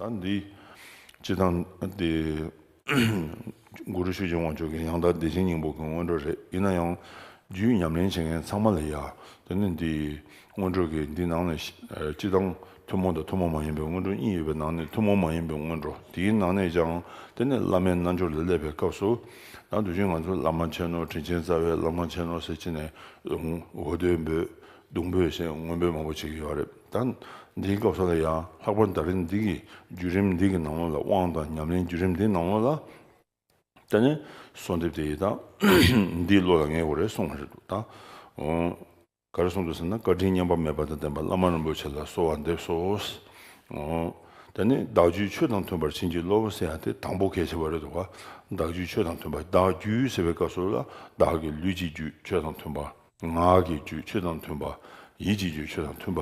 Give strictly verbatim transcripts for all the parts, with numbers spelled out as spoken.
ད་འདི་སྤྱིར་བཏང་འདི་གུ་རུ་ཆོས་ཀྱི་དབང་ཕྱུག་གི་ཡང་དག་བདེ་ཆེན་སྙིང་པོ་གི་སྔོན་འགྲོ་རེད། ཡིན་ན་ཡང་རྒྱུད་ཉམས་ལེན་བྱེད་མཁན་ཚང་མ་ལ་ཡ་དེ་ནི་འདི་སྔོན་འགྲོ་གི་འདི་ནང་ནས་ཤ- ཨ་སྤྱིར་བཏང་ཐུན་མོང་དང་ཐུན་མོང་མ་ཡིན་པའི་སྔོན་འགྲོ་གཉིས་ཡོད་པའི་ནང་ནས་ཐུན་མོང་མ་ཡིན་པའི་སྔོན་འགྲོ་དེའི་ནང་ནས་ཀྱང་དེ་ནི་བླ་མའི་རྣལ་འབྱོར་ལ་སླེབས་པའི་སྐབས་སུ། ད་དུས་རྒྱུན་ང་ཚོ་བླ་མ་མཁྱེན་ནོ། དྲིན་ཅན་རྩ་བའི་བླ་མ་མཁྱེན་ནོ་ཟེར་གྱི་ནས་འོ་དོད་འབོད་གདུང་འབོད་ཞེས་སྔོན་འབོད་མང་པོ་བྱེད་ཀྱི་ཡོད་རེད། ད་འདིའི་སྐབས་སུ་ལ་ཡང་ལྷག་པར་ད་རིང་འདི་གི་བརྒྱུད་རིམ་འདི་གི་ནང་ལོགས་ལ། དབང་དང་ཉམས་ལེན་བརྒྱུད་རིམ་འདིའི་ནང་ལོགས་ལ། དེ་ནས་གསོལ་འདེབས་དེ་ཡི་ད་འདི་བློ་ལ་ངེས་དགོས་རེད་གསུངས་པ་རེད་འདུག་ད་འོ་ག་རེ་གསུངས་འདུག་ཟེར་ན། བཀའ་དྲིན་མཉམ་པ་མེད་པ་དང་ལྡན་པ་བླ་མ་རིན་པོ་ཆེ་ལ་གསོལ་བ་འདེབས་སོ། འོ་དེ་ནས་བདག་རྒྱུད་ཆོས་དང་མཐུན་པར་བྱིན་གྱིས་རློབས་ཟེར་ཡ་དེ་དང་པོ་གལ་ཆེ་བ་རེད་འདུག་ག་བདག་རྒྱུད་ཆོས་དང་མཐུན་པ། བདག་རྒྱུད་ཟེར་བའི་སྐབས་སུ་ལ་བདག་གི་ལུས་ཀྱི་རྒྱུད་ཆོས་དང་མཐུན་པ། ངག་གི་རྒྱུད་ཆོས་དང་མཐུན་པ། ཡིད་ཀྱི་རྒྱུད་ཆོས་དང་མཐུན་པ།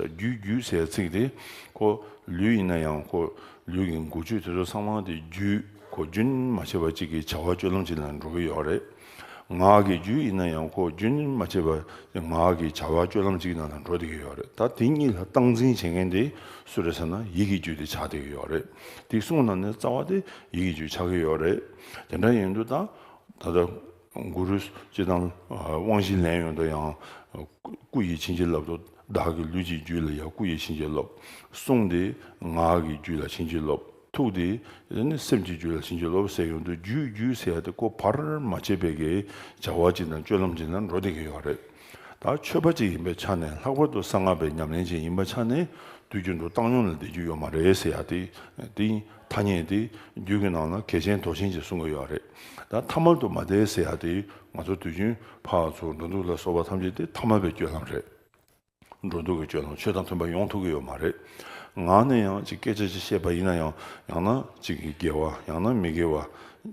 རྒྱུད་རྒྱུད་ཟེར་ཚིག་དེ་ཁོ་ལུས་ཡིན་ན་ཡང་ཁོ་ལུས་ཀྱི་འགུལ་སྐྱོད་དེ་ཚོ་ཚང་མ་དེ་རྒྱུད་ཁོ་རྒྱུན་མ་ཆད་པ་གཅིག་གི་བྱ་བ་སྤྱོད་ལམ་གཅིག་ལ་འགྲོ་གི་ཡོད་རེད། ངག་གི་རྒྱུད་ཡིན་ན་ཡང་ཁོ་རྒྱུན་མ་ཆད་པ་ངག་གི་བྱ་བ་སྤྱོད་ལམ་གཅིག་ནང་ལ་འགྲོ་བསྡད་ཀྱི་ཡོད་རེད། ད་དེ་གཉིས་ལ་སྟངས་འཛིན་བྱེད་མཁན་དེ་སུ་རེད་ཟེར་ན་ཡིད་ཀྱི་རྒྱུད་དེ་ཆགས་བསྡད་ཀྱི་ཡོད་རེད། དེ་གསུངས་ནང་ནས་རྩ་བ་དེ་ཡིད་ཀྱི་རྒྱུད་ཆགས་ཀྱི་ཡོད་རེད། དེ་འདྲ་ཡིན་དུས་ད་ད་ལྟ་གུ་རུ་སྤྱིར་བཏང་དབང་བཞི་ལེན་ཡོང་དུས་ཡང་སྐུ་ཡིས་བྱིན་གྱིས་བརླབ་ཏུ། བདག་གི་ལུས་ཀྱི་རྒྱུད་ལ་ཡང་སྐུ་ཡིས་བྱིན་གྱིས་རློབས། གསུང་དེ་ངག་གི་རྒྱུད་ལ་བྱིན་གྱིས་རློབས། ཐུགས་དེ་ནི་སེམས་ཀྱི་རྒྱུད་ལ་བྱིན་གྱིས་རློབས་ཟེར་ཡོང་དུས་རྒྱུད་རྒྱུད་ཟེར་ཡ་དེ་ཁོ་བར་མ་ཆད་པའི་གི་བྱ་བ་ཅིག་དང་སྤྱོད་ལམ་ཅིག་ནང་འགྲོ་བསྡད་ཀྱི་ཡོད་རེད། ད་ཆོས་པ་ཅིག་ཡིན་པའི་ཆ་ནས། ལྷག་པར་དུ་གསང་སྔགས་པའི་ཉམས་ལེན་ཅིག་ཡིན་པའི་ཆ་ནས་དུས་རྒྱུན་དུ་བཏང་སྙོམས་ལ་བསྡད་རྒྱུ་ཡོད་མ་རེད་ཟེར་ཡ་དེ་དེ་ཐ་སྙད་དེ་རྒྱུད་ཀྱི་ནང་ལ་གལ་ཆེན་དོ་ཆེན་ཅིག་གསུང་གི་ཡོད་རེད། ད་ཐ་མལ་དུ་མ་བསྡད་ཟེར་ཡ་དེ་ང་ཚོ་དུས་རྒྱུན་འཕགས་ཚོགས་འགྲོ་འདུག་ལ་སོགས་པ་ཐམས་ཅད་དེ་ཐ་མལ་པའི་སྤྱོད་ལམ་རེད། འགྲོ་འདུག་གི་སྤྱོད་ལམ་ཆོས་དང་མཐུན་པ་ཡོང་ཐུབ་ཀྱི་ཡོད་མ་རེད། ངག་ནས་ཡང་ཅིག་སྐད་ཆ་ཅིག་བཤད་པ་ཡིན་ན་ཡང་། ཡང་ན་ཅིག་གི་དགེ་བ། ཡང་ན་མི་དགེ་བ།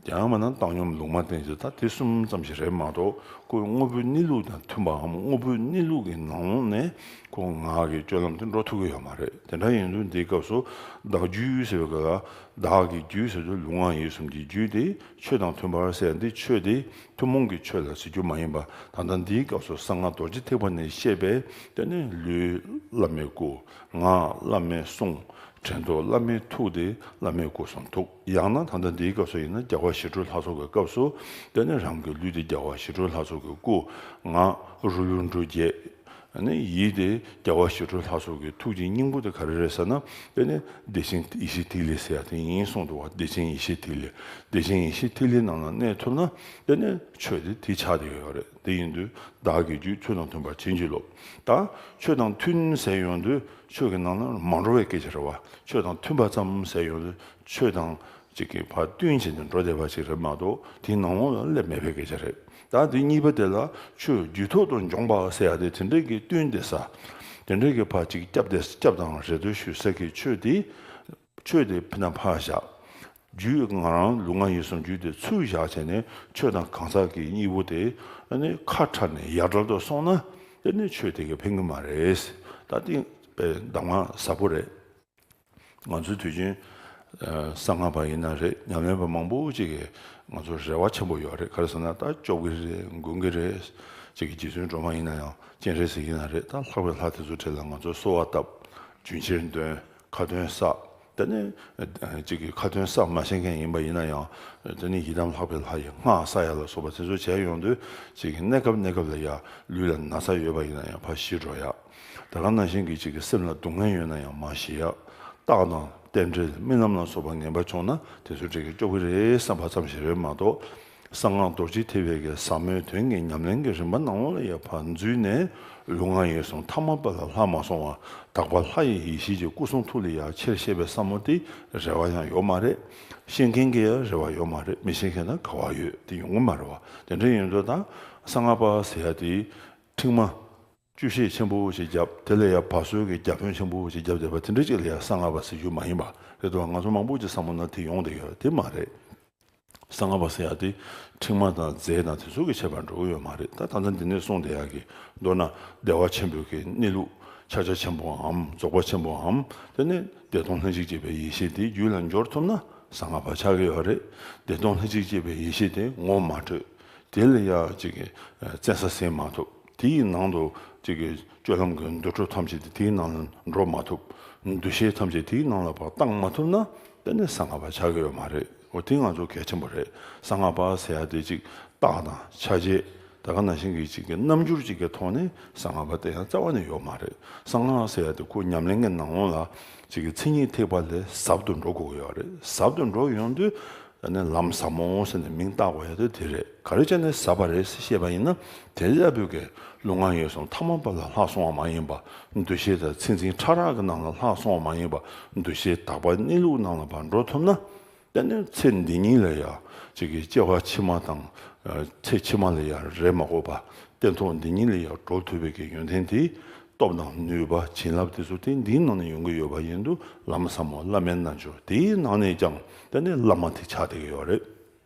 ཡང་མིན་ན་བཏང་སྙོམས་ལུང་མ་བསྟན་ཅིག་ད་དེ་གསུམ་ཙམ་ཞིག་རེད་མ་གཏོགས། ཁོའི་དངོས་པོའི་གནས་ལུགས་དང་མཐུན་པའམ་དངོས་པོའི་གནས་ལུགས་ཀྱི་ནང་ནས་ཁོ་ངག་གི་སྤྱོད་ལམ་དེ་འགྲོ་ཐུབ་ཀྱི་ཡོད་མ་རེད། དེ་འདྲ་ཡིན་དུས་འདིའི་སྐབས་སུ་བདག་རྒྱུད་ཟེར་བའི་སྐབས་ལ། བདག་གི་རྒྱུད་ཟེར་དུས་ལུས་ངག་ཡིད་གསུམ་གྱི་རྒྱུད་དེ་ཆོས་དང་མཐུན་པར་ཟེར་ཡ་འདི་ཆོས་དེ་ཐུན་མོང་གི་ཆོས་ལ་ཟེར་རྒྱུ་མ་ཡིན་པ། ད་ལྟ་འདིའི་སྐབས་སུ་གསང་སྔགས་རྡོ་རྗེ་ཐེག་པ་ནས་བཤད་པའི་དེ་ནི་ལུས་བླ་མའི་སྐུ། ངག་བླ་མའི་གསུང་། དྲན་རྟོག་བླ་མའི་ཐུགས་དེ་བླ་མའི་སྐུ་གསུང་ཐུགས། ཡང་ན་ད་ལྟ་འདིའི་སྐབས་སུ་ཡིན་ན་རྒྱལ་བ་ཞི་ཁྲོའི་ལྷ་ཚོགས་ཀྱི་སྐབས་སུ་དེ་ནི་རང་གི་ལུས་དེ་རྒྱལ་བ་ཞི་ཁྲོའི་ལྷ་ཚོགས་ཀྱི་སྐུ། ངག་རུ་ལུ་འབྲུ་བརྒྱད། ཨ་ནི་ཡིད་དེ་རྒྱལ་བ་ཞི་ཁྲོའི་ལྷ་ཚོགས་ཀྱི་ཐུགས་ཀྱི་སྙིང་པོ་དེ་ག་རེ་རེད་ཟེར་ན། དེ་ནི་བདེ་ཆེན་ཡེ་ཤེས་ཐིག་ལེ་ཟེར་ཡ་དེ་ཡིན་གསུངས་འདུག་བ། བདེ་ཆེན་ཡེ་ཤེས་ཐིག་ལེ། བདེ་ཆེན་ཡེ་ཤེས་ཐིག་ལེ་ནང་ལ་གནས་ཐུབ་ན་དེ་ནི་ཆོས་དེ་དེ་ཆགས་བསྡད་ཡོད་རེད། དེ་ཡིན་དུས་བདག་གི་རྒྱུད་ཆོས་དང་མཐུན་པར་བྱིན་གྱིས་རློབས། ད་ཆོས་དང་མཐུན་ཟེར་ཡོང་དུས་ཆོས་ཀྱི་ནང་ལ་མ་འགྲོ་བའི་སྐད་ཆ་རེད་བ། ཆོས་དང་མཐུན་པ་ཙམ་ཟེར་ཡོང་དུས་ཆོས་དང་ཅིག་གི་ཕར་བསྟུན་བྱས་ནས་འགྲོ་བསྡད་པ་ཅིག་རེད་མ་གཏོགས་དེའི་ནང་ལོགས་ལ་སླེབས་མེད་པའི་སྐད་ཆ་རེད། ད་དེ་གཉིས་པ་དེ་ལ་ཆོས་རྒྱུད་ཐོག་ཏུ་འབྱོངས་པ་ཟེར་ཡ་དེ་དེ་འདྲའི་གི་བསྟུན་བསྡད་ས། དེ་འདྲའི་གི་ཕར་ཅིག་སྐྱབས་བསྡད། སྐྱབས་དང་རེ་ལྟོས་ཞུ་ས་གི་ཆོས་དེ། ཆོས་དེ་ཕི་ན་ཕར་བཞག་རྒྱུད་ང་རང་ལུས་ངག་ཡིད་གསུམ་རྒྱུད་དེ་ཚུར་བཞག་བྱས་ནས་ཆོས་དང་གང་ཟག་གི་གཉིས་པོ་དེ་ཨ་ནི་ཁ་ཕྲལ་ནས་ཡ་བྲལ་དུ་སོང་ན་དེ་ནི་ཆོས་དེ་གི་ཕན་གི་མ་རེད། ད་དེ་དཔེ་གདམས་ངག་ཟབ་པོ་རེད། ང་ཚོའི་དུས་རྒྱུན་ཨ་གསང་སྔགས་པ་ཡིན་ན་རེད། ཉམས་ལེན་པ་མང་པོ་ཅིག་གིས་ང་ཚོར་རེ་བ་ཆེན་པོ་ཡོད་རེད། ག་རེ་ཟེར་ན་ད་སྐྱོབ་གི་རེད། མགོན་གི་རེད། ཅིག་གི་རྗེ་བཙུན་སྒྲོལ་མ་ཡིན་ན་ཡང་སྤྱན་རས་གཟིགས་ཡིན་ན་རེད། ད་ལྷག་པའི་ལྷ་དེ་ཚོའི་གྲས་ལ་ང་ཚོ་གསོལ་བ་བཏབ། རྒྱུན་ཁྱེར་འདོན། ཁ་ཏོན་བསགས། དེ་ནས་ཅིག་གི་ཁ་ཏོན་བསགས་མ་ཤེས་མཁན་ཡིན་པ་ཡིན་ན་ཡང་དེ་ནས་ཡི་དམ་ལྷག་པའི་ལྷ་ཡི་སྔགས་བསགས་ཡ་ལ་སོགས་པ་དེ་ཚོ་བྱས་ཡོང་དུས་ཅིག་གི་གནས་སྐབས་གནས་སྐབས་ལ་ཡ་ལུས་ལ་ན་ཚ་ཡོད་པ་ཡིན་ན་ཡང་ཕར་ཞི་འགྲོ་ཡ། ད་ག་ནང་བཞིན་གྱི་ཅིག་གི་སེམས་ལ་སྡུག་བསྔལ་ཡོད་ན་ཡང་མར་ཞི་ཡ། རྟགས་དང་རྟེན་འབྲེལ་རྨི་ལམ་ལ་སོགས་པ་ངན་པ་བྱུང་ན་དེ་ཚོ་འདྲ་གི་སྐྱོབ་གི་རེད་བསམ་པ་ཙམ་ཞིག་རེད་མ་གཏོགས། གསང་སྔགས་རྡོ་རྗེ་ཐེག་པའི་གི་ཟབ་མོའི་དོན་གྱི་ཉམས་ལེན་གྱི་རིམ་པ་ནང་ལོགས་ལ་ཡ་ཕར་འཛུལ་ནས་ལུས་ངག་ཡིད་གསུམ་ཐ་མལ་པ་ལ་ལྷག་མ་སོང་བར་དག་པ་ལྷ་ཡི་ཡེ་ཤེས་ཀྱི་སྐུ་གསུང་ཐུགས་ལ་ཡ་ཆེར་གཤེགས་པའི་བསམ་བློ་དེ་རེ་བ་ཡང་ཡོད་མ་རེད། ཤེས་མཁན་གྱི་ཡ་རེ་བ་ཡོད་མ་རེད། མི་ཤེས་མཁན་ན་ག་བ་ཡོད། དེ་ཡོང་གི་མ་རེད་བ། དེ་འདྲ་ཡིན་དུས་ད་གསང་སྔགས་པ་ཟེར་ཡ་དེ་ཁྲིག་མ། བཅུ་ཤེས་ཆེན་པོ་ཞིག་བརྒྱབ། དེ་ལ་ཡང་བ་སོའི་གི་རྒྱ་ཕོན་ཆེན་པོ་ཞིག་བརྒྱབ་བསྡད་པ་དེ་འདྲ་ཅིག་ལ་ཡང་གསང་སྔགས་པ་ཟེར་རྒྱུ་མ་ཡིན་པ་རེད་དོ། ང་ཚོ་མང་པོ་ཅིག་བསམ་བློ་ན་དེ་ཡོང་བསྡད་ཡོད་དེ་མ་རེད། གསང་སྔགས་པ་ཟེར་ཡ་དེ་ཁྲིག་མ་དང་རྫས་དང་དེ་ཚོ་གི་ཁྱད་པར་འགྲོ་གི་ཡོད་མ་རེད། ད་ད་ལྟ་འདི་ནས་གསུངས་བསྡད་ཡ་གི་མདོར་ན་བདེ་བ་ཆེན་པོའི་གི་གནས་ལུགས་ཕྱག་རྒྱ་ཆེན་པོའམ་རྫོགས་པ་ཆེན་པོའམ་དེ་ནས་བདེ་སྟོང་ལྷན་ཅིག་སྐྱེས་པའི་ཡེ་ཤེས་དེ་རྒྱུད་ལ་འབྱོར་ཐུབ་ན་གསང་སྔགས་པ་ཆགས་ཀྱི་ཡོད་རེད། བདེ་སྟོང་ལྷན་ཅིག་སྐྱེས་པའི་ཡེ་ཤེས་དེ་ངོ་མ་འཕྲོད། དེ་ལ་ཡ་ཅིག་གི་བཙན་ས་ཟིན་མ་ཐུབ། དེའི་ནང་དུ་ཅིག་གི་སྤྱོད་ལམ་གྱི་འདུ་འཕྲོ་ཐམས་ཅད་དེ་དེའི་ནང་ལ་འགྲོ་མ་ཐུབ། འདུ་ཤེས་ཐམས་ཅད་དེའི་ནང་ལ་ཕར་བཏང་མ་ཐུབ་ན་དེ་ནི་གསང་སྔགས་པ་ཆགས་ཀྱི་ཡོད་མ་རེད། འོ་དེ་ང་ཚོ་གལ་ཆེན་པོ་རེད། གསང་སྔགས་པ་ཟེར་ཡ་དེ་ཅིག་རྟགས་དང་ཆ་བྱད་ད་ག་ནང་བཞིན་གྱི་ཅིག་གི་རྣམ་འགྱུར་ཅིག་གི་ཐོག་ནས་གསང་སྔགས་པ་དེ་ཡང་རྩ་བ་ནས་ཡོད་མ་རེད། གསང་སྔགས་ཟེར་ཡ་དེ་ཁོ་ཉམས་ལེན་གྱི་ནང་ལོགས་ལ་ཅིག་གི་མཚན་ཉིད་ཐེག་པ་ལས་ཟབ་ཏུ་འགྲོ་དགོས་ཀྱི་ཡོད་རེད། ཟབ་ཏུ་འགྲོ་ཡོང་དུས། ཨ་ནི་ལམ་ཟབ་མོ་ཟེར་ནས་མིང་བཏགས་དགོས་ཡ་དེ་དེ་རེད། ག་རེ་བྱས་ནས་ཟབ་པ་རེད་ཟེར་བཤད་པ་ཡིན་ན། དེ་ལྟ་བུའི་གི་ལུས་ངག་ཡིད་གསུམ་ཐ་མལ་པ་ལ་ལྷག་སོང་བ་མ་ཡིན་པ། འདུ་ཤེས་དང་མཚན་འཛིན་ཕྲ་རགས་ཀྱི་ནང་ལ་ལྷག་སོང་བ་མ་ཡིན་པ། འདུ་ཤེས་དག་པ་གནས་ལུགས་ནང་ལ་ཕར་འགྲོ་ཐུབ་ན། དེ་ནི་ཚེ་འདི་ཉིད་ལ་ཡང་ཅིག་གི་སྐྱེ་བ་ཕྱི་མ་དང་། ཨ། ཚེ་ཕྱི་མ་ལ་ཡང་རེ་མ་དགོས་པ། སྟན་ཐོག་འདི་ཉིད་ལ་ཡང་འགྲོ་ཐུབ་པའི་གི་ཡོན་ཏན་དེ། སྟོབས་དང་ནུས་པ་བྱིན་རླབས་དེ་ཚོ་དེ་འདིའི་ནང་ནས་ཡོང་གི་ཡོད་པ་ཡིན་དུས་ལམ་ཟབ་མོ་བླ་མའི་རྣལ་འབྱོར་དེའི་ནང་ནས་ཀྱང་དེ་ནི་བླ་མ་དེ་ཆགས་བསྡད་ཀྱི་ཡོད་རེད།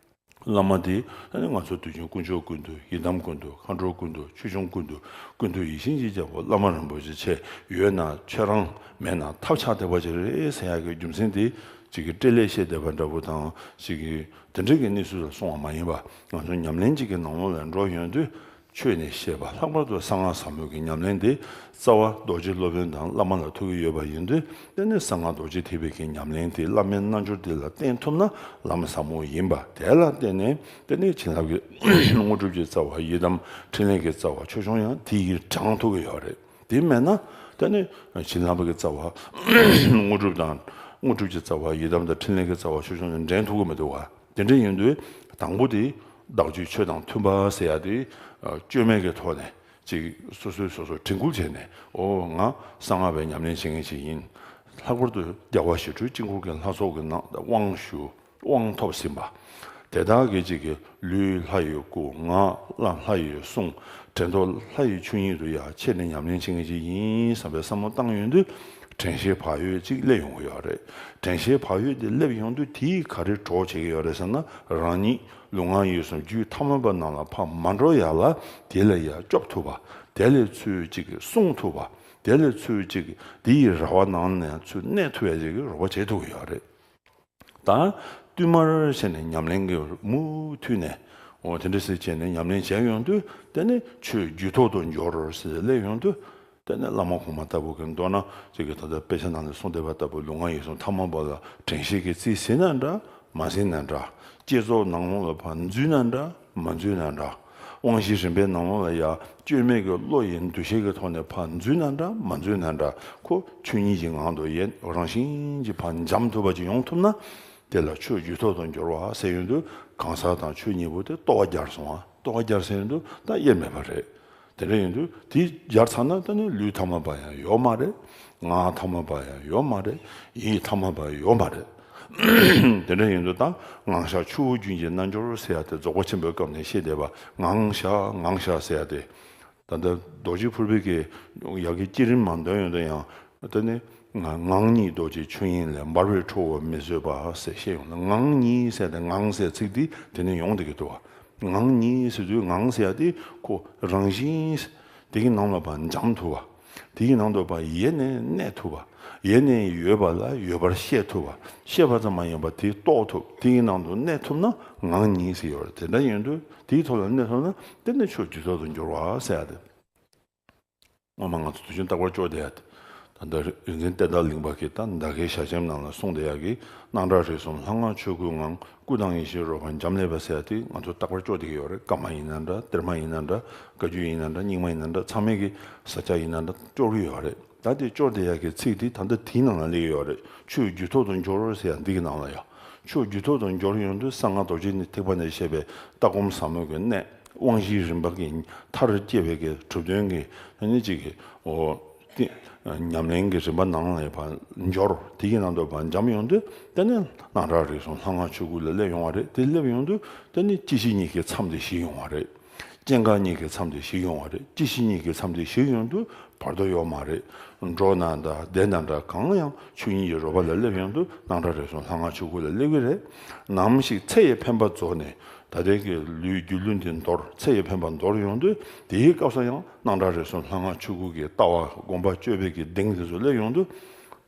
བླ་མ་དེ་དེ་ནི་ང་ཚོ་དུས་རྒྱུན་དཀོན་མཆོག་ཀུན་འདུས། ཡི་དམ་ཀུན་འདུས། མཁའ་འགྲོ་ཀུན་འདུས། ཆོས་སྐྱོང་ཀུན་འདུས། ཀུན་འདུས་ཡིད་བཞིན་གྱི་རྒྱལ་པོ་བླ་མ་རིན་པོ་ཆེ་ཁྱེད་ཡོད་ན་ཁྱེད་རང་མེད་ན་ཐབས་ཆག་བསྡད་པ་ཅིག་རེད་ཟེར་ཡག་གི་རྒྱུ་མཚན་དེ་ཅིག་གི་སྤྲེལ་ལད་བཤད་བསྡད་པ་འདྲ་པོ་དང་ཅིག་གི་དེ་འདྲ་གི་གནས་ཚུལ་ལ་སོང་བ་མ་ཡིན་པ། ང་ཚོ་ཉམས་ལེན་ཅིག་གི་ནང་ལོགས་ལ་འགྲོ་ཡོང་དུས། ཆོས་ནས་བཤད་པ་ལྷག་པར་དུ་གསང་སྔགས་ཟབ་མོ་གི་ཉམས་ལེན་དེ་རྩ་བ་རྡོ་རྗེ་སློབ་དཔོན་དང་བླ་མ་ལ་ཐུག་གི་ཡོད་པ་ཡིན་དུས། དེ་ནི་གསང་སྔགས་རྡོ་རྗེ་ཐེག་པའི་གི་ཉམས་ལེན་དེ་བླ་མའི་རྣལ་འབྱོར་དེ་ལ་བརྟེན་ཐུབ་ན་ལམ་ཟབ་མོ་ཡིན་པ་དེ་ལ་བརྟེན་ནས་དེ་ནི་བྱིན་རླབས་ཀྱི་དངོས་གྲུབ་ཀྱི་རྩ་བ་ཡི་དམ་འཕྲིན་ལས་ཀྱི་རྩ་བ་ཆོས་སྐྱོང་ཡང་དེ་ཡིས་དྲངས་ཐུབ་ཀྱི་ཡོད་རེད། དེ་མེད་ན་དེ་ནི་བྱིན་རླབས་ཀྱི་རྩ་བ་དངོས་གྲུབ་དང་དངོས་གྲུབ་ཀྱི་རྩ་བ་ཡི་དམ་དང་འཕྲིན་ལས་ཀྱི་རྩ་བ་ཆོས་སྐྱོང་ཡང་འདྲེན་ཐུབ་ཀྱི་མི་འདུག་བ། དེ་འདྲ་ཡིན་དུས་དང་པོ་དེ་བདག་རྒྱུད་ཆོས་དང་མཐུན་པ་ཟེར་ཡ་དེ་བཅོས་མའི་གི་ཐོག་ནས་ཅིག་སོ་སོས་སོ་སོ་དྲན་སྐུལ་བྱས་ནས། ཨོ་ང་གསང་སྔགས་པའི་ཉམས་ལེན་བྱེད་མཁན་ཞིག་ཡིན། ལྷག་པར་དུ་རྒྱལ་བ་ཞི་ཁྲོའི་དཀྱིལ་འཁོར་གྱི་ལྷ་ཚོགས་ཀྱི་ནང་དབང་ཞུ། དབང་ཐོབ་ཟིན་པ། དེ་དག་གི་ཅིག་གི་ལུས་ལྷ་ཡི་སྐུ། ངག་ལྷ་ཡི་གསུང་། དྲན་རྟོག་ལྷ་ཡི་ཆོས་ཉིད་དུ་ཡ་ཆེད་ནས་ཉམས་ལེན་བྱེད་མཁན་ཞིག་ཡིན་བསམ་པའི་བསམ་བློ་བཏང་ཡོང་དུས། དྲན་ཤེས་བག་ཡོད་ཅིག་སླེབས་ཡོང་གི་ཡོད་རེད། དྲན་ཤེས་བག་ཡོད་དེ་སླེབས་ཡོང་དུས་དེས་ག་རེ་གྲོགས་བྱེད་ཀྱི་ཡོད་རེད་ཟེར་ན། རང་ཉིད་ལུས་ངག་ཡིད་གསུམ་རྒྱུད་ཐ་མལ་པ་ནང་ལ་ཕར་མ་འགྲོ་ཡ་ལ་དེ་ལ་ཡ་སྐྱོབ་ཐུབ་པ། དེ་ལས་ཚུར་ཅིག་གི་སྲུང་ཐུབ་པ། དེ་ལས་ཚུར་ཅིག་གི་དེ་ཡི་ར་བ་ནང་ནས་ཚུར་གནས་ཐུབ་ཡ་ཅིག་གི་རོགས་པ་བྱེད་ཐུབ་ཀྱི་ཡོད་རེད། ད་བསྟུད་མར་བྱས་ནས་ཉམས་ལེན་གྱི་མུ་མཐུད་ནས། འོ་དེ་འདྲ་ཟེར་བྱས་ནས་ཉམས་ལེན་བྱས་ཡོང་དུས་དེ་ནི་ཆོས་རྒྱུད་ཐོག་ཏུ་འབྱོར་ཟེར་སླེབས་ཡོང་དུས། དེ་ནི་བླ་མ་གོང་མ་ལྟ་བུ་གི་མདོར་ན་ཅིག་གི་ད་ལྟ་དཔེ་ཆ་ནང་ལ་གསུངས་བསྡད་པ་ལྟ་བུ་ལུས་ངག་ཡིད་གསུམ་ཐ་མལ་པ་ལ་དྲན་ཤེས་ཀྱིས་རྩིས་ཟིན་ན་འདྲ། མ་ཟིན་ན་འདྲ། བསྐྱེད་རྫོགས་ནང་ལོགས་ལ་ཕར་འཛུལ་ན་འདྲ། མ་འཛུལ་ན་འདྲ། དབང་བཞིའི་རིམ་པའི་ནང་ལོགས་ལ་ཡ་བཅོས་མའི་གི་བློ་ཡི་འདུ་ཤེས་ཀྱི་ཐོག་ནས་ཕར་འཛུལ་ན་འདྲ། མ་འཛུལ་ན་འདྲ། ཁོ་ཆོས་ཉིད་ཀྱི་ངང་དུ་ཡེ་རང་བཞིན་གྱིས་ཕར་འབྱམས་ཐུབ་པ་ཅིག་ཡོང་ཐུབ་ན། དེ་ལ་ཆོས་རྒྱུད་ཐོག་ཏུ་འབྱོར་བ་ཟེར་ཡོང་དུས་གང་ཟག་དང་ཆོས་གཉིས་པོ་དེ་རྟོགས་པ་བརྒྱབ་སོང་བ། རྟོགས་པ་བརྒྱབ་ཟེར་ཡོང་དུས་ད་དབྱེར་མེད་པ་རེད། དེ་འདྲ་ཡིན་དུས་དེ་སྦྱར་ཚར་ན་ད་ནི་ལུས་ཐ་མལ་པ་ཡང་ཡོད་མ་རེད། ངག་ཐ་མལ་པ་ཡང་ཡོད་མ་རེད། ཡིད་ཐ་མལ་པ་ཡང་ཡོད་མ་རེད། དེ་འདྲ་ཡིན་དུས་ད་ངང་བཞག་ཆུ་བོ་རྒྱུན་གྱི་རྣལ་འབྱོར་ཟེར་ཡ་དེ་རྫོགས་པ་ཆེན་པོའི་སྐབས་ནས་བཤད་བསྡད་པ། ངང་བཞག་ངང་བཞག་ཟེར་ཡ་དེ། ད་ལྟ་རྡོ་རྗེ་ཕུར་པའི་གི་ཡ་གི་བསྐྱེད་རིམ་མར་འདོན་ཡོང་དུས་ཡང་དེ་ནི་ངང་ཉིད་རྡོ་རྗེ་ཆོས་དབྱིངས་ལས། འབར་བའི་ཁྲོ་བོ་མི་བཟོད་པ་ཟེར་བཤད་ཡོང་ལ། ངང་ཉིད་ཟེར་ཏེ་ངང་ཟེར་ཚིག་འདི་དེ་ནས་ཡོང་བསྡད་ཀྱི་འདུག་བ། ངང་ཉིད་ཟེར་དུས་ངང་ཟེར་ཡ་དེ་ཁོ་རང་བཞིན་དེ་གི་ནང་ལ་ཕར་འབྱམས་ཐུབ་པ། དེ་གི་ནང་དུ་ཕར་ཡེ་ནས་གནས་ཐུབ་པ། ཡེ་ནས་ཡོད་པ་ལ་ཡོད་པར་ཤེས་ཐུབ་པ། ཤེས་པ་ཙམ་མ་ཡིན་པར་དེ་རྟོགས་ཐུབ། དེ་གི་ནང་དུ་གནས་ཐུབ་ན་ངང་ཉིད་ཟེར་ཡོད་རེད། དེ་འདྲ་ཡིན་དུས་དེའི་ཐོག་ལ་གནས་ཐུབ་ན་དེ་ནི་ཆོས་རྒྱུད་ཐོག་ཏུ་འབྱོར་བ་ཟེར་ཡ་དེ། སྔོན་མ་ང་ཚོ་དུས་རྒྱུན་རྟག་པར་ཅོག་བསྡད་ཡ་དེ། ད་ལྟ་རིག་འཛིན་གཏེར་བདག་གླིང་པ་གིས་ད་ཟླ་དཀར་ཞལ་ཆེམས་ནང་ལ་གསུངས་བསྡད་ཡ་གི་སྣང་གྲགས་རིག་གསུམ་ལྷ་སྔགས་ཆོས་སྐུའི་ངང་། སྐུ་དང་ཡེ་ཤེས་རོལ་པར་འབྱམས་ཀླས་པ་ཟེར་ཡ་དེ་ང་ཚོ་རྟག་པར་ཅོག་བསྡད་ཀྱི་ཡོད་རེད། བཀའ་མ་ཡིན་ན་འདྲ། གཏེར་མ་ཡིན་ན་འདྲ། བཀའ་བརྒྱུད་ཡིན་ན་འདྲ། རྙིང་མ་ཡིན་ན་འདྲ། ཚང་མས་གི་ས་སྐྱ་ཡིན་ན་འདྲ་ཅོག་གི་ཡོད་རེད། ད་དེ་ཅོག་བསྡད་ཡ་གི་ཚིག་དེ་ད་ལྟ་དེའི་ནང་ལ་སླེབས་ཀྱི་ཡོད་རེད། ཆོས་རྒྱུད་ཐོག་ཏུ་འབྱོར་ཟེར་ཡ་འདི་གི་ནང་ལ་ཡ། ཆོས་རྒྱུད་ཐོག་ཏུ་འབྱོར་ཡོང་དུས་གསང་སྔགས་རྡོ་རྗེ་ནི་ཐེག་པ་ནས་བཤད་པའི་ལྟ་སྒོམ་ཟབ་མོ་གི་གནད། དབང་བཞིའི་རིམ་པ་གི་མཐར་སྐྱེ་བའི་གི་གྲུབ་དོན་གྱི་ཨ་ནི་གཅིག་གི་འོ་དེ་ཉམས་ལེན་གྱི་རིམ་པ་ནང་ལ་ཕར་འབྱོར། དེ་གི་ནང་དུ་ཕར་འབྱམས་ཡོང་དུས་དེ་ནི་སྣང་གྲགས་རིག་གསུམ་ལྷ་སྔགས་ཆོས་སྐུ་ལ་སླེབས་ཡོང་བ་རེད། དེ་སླེབས་ཡོང་དུས་དེ་ནི་སྐྱེ་ཤི་གཉིས་ཀྱི་མཚམས་དེ་ཞིག་ཡོང་བ་རེད། སྐྱེ་འགག་གཉིས་ཀྱི་མཚམས་དེ་ཞིག་ཡོང་བ་རེད། སྐྱེ་ཤི་གཉིས་ཀྱི་མཚམས་དེ་ཞིག་ཡོང་དུས་བར་དོ་ཡོད་མ་རེད། འགྲོ་ན་འདྲ་བསྡད་ན་འདྲ་གང་ཡང་ཆོས་ཉིད་ཀྱི་རོལ་པ་ལ་སླེབས་ཡོང་དུས་སྣང་གྲགས་རིག་གསུམ་ལྷ་སྔགས་ཆོས་སྐུ་ལ་སླེབས་ཀྱི་རེད། ནམ་ཞིག་ཚེ་ཡི་འཕེན་པ་རྫོགས་ནས་ད་ལྟའི་གི་ལུས་སྒྱུ་ལུས་འདི་འདོར། ཚེ་ཡི་འཕེན་པ་འདོར་ཡོང་དུས་དེའི་སྐབས་སུ་ཡང་སྣང་གྲགས་རིག་གསུམ་ལྷ་སྔགས་ཆོས་སྐུ་གི་ལྟ་བ་སྒོམ་པ་སྤྱོད་པའི་གི་གདེང་དེ་ཚོ་སླེབས་ཡོང་དུས་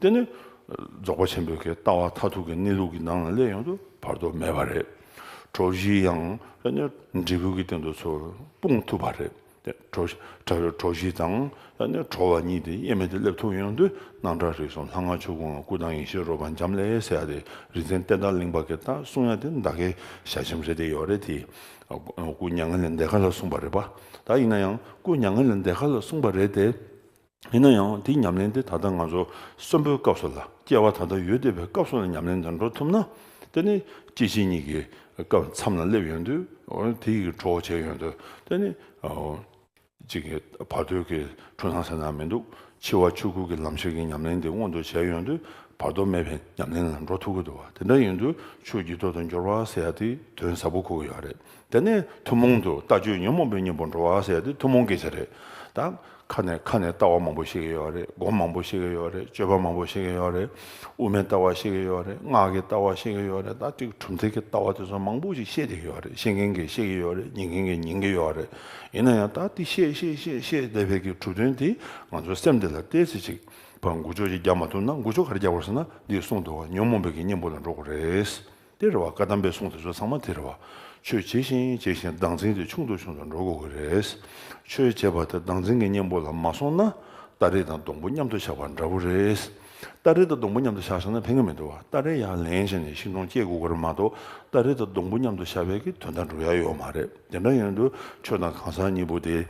དེ་ནི་རྫོགས་པ་ཆེན་པོའི་གི་ལྟ་བ་མཐར་ཐུག་གི་གནས་ལུགས་ཀྱི་ནང་ལ་སླེབས་ཡོང་དུས་བར་དོ་མེད་པ་རེད། གྲོགས་བཞི་ཡང་དེ་ནི་འབྲས་བུ་གི་སྟེང་དུ་ཚུར་སྤུངས་ཐུབ་པ་རེད། དེ་གྲོ་གྲོ་གྲོ་བཞི་དང་ཨ་ནི་གྲོ་བ་གཉིས་དེ་དབྱེར་མེད་དུ་སླེབས་ཐུབ་ཡོང་དུས། སྣང་གྲགས་རིག་གསུམ་ལྷ་སྔགས་ཆོས་སྐུ་ངོ་། སྐུ་དང་ཡེ་ཤེས་རོལ་པ་འབྱམས་ཀླས་ཟེར་ཡ་དེ་རིག་འཛིན་བསྟན་དར་གླིང་པ་གིས་ད་གསུང་ཡ་དེ་ད་གའི་ཞལ་ཆེམས་རེད་དེ་ཡོད་རེད་དེ། སྐུ་མྱ་ངན་ལས་འདས་ཁ་ལ་གསུངས་པ་རེད་པ། ད་ཡིན་ན་ཡང་སྐུ་མྱ་ངན་ལས་འདས་ཁ་ལ་གསུངས་པ་རེད་དེ། ཡིན་ན་ཡང་དེའི་ཉམས་ལེན་དེ་ད་ལྟ་ང་ཚོ་གསོན་པོའི་སྐབས་སུ་ལ། སྐྱེ་བ་ད་ལྟ་ཡོད་བསྡད་པའི་སྐབས་སུ་ལ་ཉམས་ལེན་དེ་འགྲོ་ཐུབ་ན། དེ་ནི་སྐྱེ་འཆི་གཉིས་ཀྱི་སྐབས་མཚམས་ལ་སླེབས་ཡོང་དུས། འོ་དེ་ཡི་གྲོགས་བྱས་ཡོང་དུས། དེ་ནི་ཨོ་གཅིག་གི་བར་དོའི་གི་འཁྲུལ་སྣང་ཟེར་ན་མི་འདུག་འཆི་བ་ཆོས་སྐུ་གི་ལམ་ཤེས་ཀྱི་ཉམས་ལེན་དེ་མངོན་དུ་བྱས་ཡོང་དུས། བར་དོ་མེད་པའི་ཉམས་ལེན་ལ་འགྲོ་ཐུབ་ཀྱི་འདུག་བ། དེ་འདྲ་ཡིན་དུས་ཆོས་ཀྱི་ཐོག་ཏུ་འབྱོར་བ་ཟེར་ཡ་དེ་དོན་ཟབ་པོ་གོ་གི་ཡོད་རེད། དེ་ནས་ཐུན་མོང་དུ་ལྟ་སྤྱོད་ཉོན་མོངས་པའི་གཉེན་པོར་འགྲོ་བ་ཟེར་ཡ་དེ་ཐུན་མོང་སྐད་ཆ་རེད། ད་ཁ་ནས་ཁ་ནས་ལྟ་བ་མང་པོ་ཤེས་ཀྱི་ཡོད་རེད། སྒོམ་མང་པོ་ཤེས་ཀྱི་ཡོད་རེད། སྤྱོད་པ་མང་པོ་ཤེས་ཀྱི་ཡོད་རེད། དབུ་མའི་ལྟ་བ་ཤེས་ཀྱི་ཡོད་རེད། སྔགས་ཀྱི་ལྟ་བ་ཤེས་ཀྱི་ཡོད་རེད། ད་ཅིག་གྲུབ་མཐའ་གི་ལྟ་བ་དེ་ཚོ་མང་པོ་ཞིག་ཤེས་བསྡད་ཀྱི་ཡོད་རེད། ཤེས་མཁན་གྱིས་ཤེས་ཀྱི་ཡོད་རེད། ཉན་མཁན་གྱིས་ཉན་གྱི་ཡོད་རེད། ཡིན་ན་ཡང་ད་དེ་ཤེས་ཤེས་ཤེས་ཤེས་བསྡད་པའི་གི་གྲུབ་དོན་དེ་ང་ཚོ་སེམས་དེ་ལ་ཏོག་ཙམ་ཅིག་ཕར་འགུལ་སྐྱོད་ཅིག་རྒྱག་མ་ཐུབ་ན། འགུལ་སྐྱོད་ག་རེ་རྒྱག་དགོས་ཟེར་ན། འདི་གསུངས་འདུག་བ། ཉོན་མོངས་པའི་གི་གཉེན་པོ་ལ་འགྲོ་དགོས་རེད། དེ་རེད་བ། བཀའ་གདམས་པའི་གསུང་དེ་ཚོ་ཚང་མ་དེ་རེད་བ། ཆོས་བྱེད་བཞིན་བྱེད་བཞིན་བདག་འཛིན་དེ་ཆུང་དུ་ཆུང་དུ་འགྲོ་དགོས་ཀྱི་རེད། ཆོས་བྱེད་པ་དེ་བདག་འཛིན་གྱི་གཉེན་པོ་ལ་མ་སོང་ན། སྟ་རེ་དང་སྡོང་པོ་མཉམ་དུ་བཞག་པ་འདྲ་བོ་རེད། སྟ་རེ་དང་སྡོང་པོ་མཉམ་དུ་བཞག་སོང་ན་ཕན་གྱི་མི་འདུག་བ། སྟ་རེ་ཡར་ལེན་བྱས་ནས་ཤིང་སྡོང་སྐྱེ་དགོས་ཀྱི་རེད་མ་གཏོགས། སྟ་རེ་དང་སྡོང་པོ་མཉམ་དུ་བཞག་པའི་གི་དོན་དག་འགྲུབ་ཡ་ཡོད་མ་རེད། དེ་འདྲ་ཡིན་དུས་ཆོས་དང་གང་ཟག་གཉིས་པོ་དེ།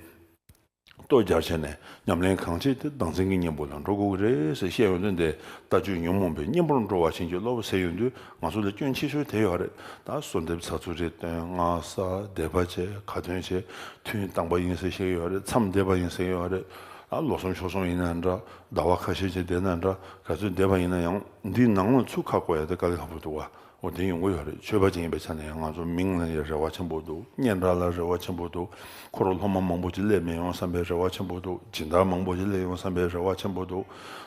ལྟོ་སྦྱར་བྱས་ནས་ཉམས་ལེན་གང་བྱེད་དེ་བདག་འཛིན་གྱི་གཉེན་པོ་ལ་འགྲོ་དགོས་ཀྱི་རེད་ཟེར་བཤད་ཡོང་དུས། འདི་ལྟ་སྤྱོད་ཉོན་མོངས་པའི་གཉེན་པོར་འགྲོ་བ་བྱིན་གྱིས་རློབ་ཟེར་ཡོང་དུས། ང་ཚོ་ལ་སྐྱོན་ཆེ་ཤོས་དེ་ཡོད་རེད། ད་གསོལ་འདེབས་ཚར་ཚུར་རེ་བཏོན། སྔགས་བསགས། བཟླས་པ་བྱས། ཁ་ཏོན་བྱས། ཐུན་དང་པོ་ཡིན་ཟེར་བཤད་ཡོད་རེད། མཚམས་བསྡད་པ་ཡིན་ཟེར་ཡོད་རེད། ད་ལོ་གསུམ་ཕྱོགས་གསུམ་ཡིན་ན་འདྲ། ཟླ་བ་ཁ་ཤས་ཅིག་བསྡད་ན་འདྲ། ག་ཚོད་བསྡད་པ་ཡིན་ན་ཡང་འདིའི་ནང་ལ་ཚུར་ཁ་བསྐོར་ཡ་དེ་དཀའ་ལས་ཁག་པོ་འདུག་བ། འོ་དེ་ཡོང་གི་ཡོད་རེད། ཆོས་པ་ཅིག་ཡིན་པའི་ཆ་ནས་ང་ཚོ་མིང་ལ་ཡང་རེ་བ་ཆེན་པོ་འདུག་སྙན་གྲགས་ལ་རེ་བ་ཆེན་པོ་འདུག་འཁོར་སློབ་མ་མང་པོ་ཅིག་སླེབས་མི་ཡོང་བསམ་པའི་རེ་བ་ཆེན་པོ་འདུག་སྦྱིན་བདག་མང་པོ་ཅིག་སླེབས་ཡོང་བསམ་པའི་རེ་བ་ཆེན་པོ་འདུག་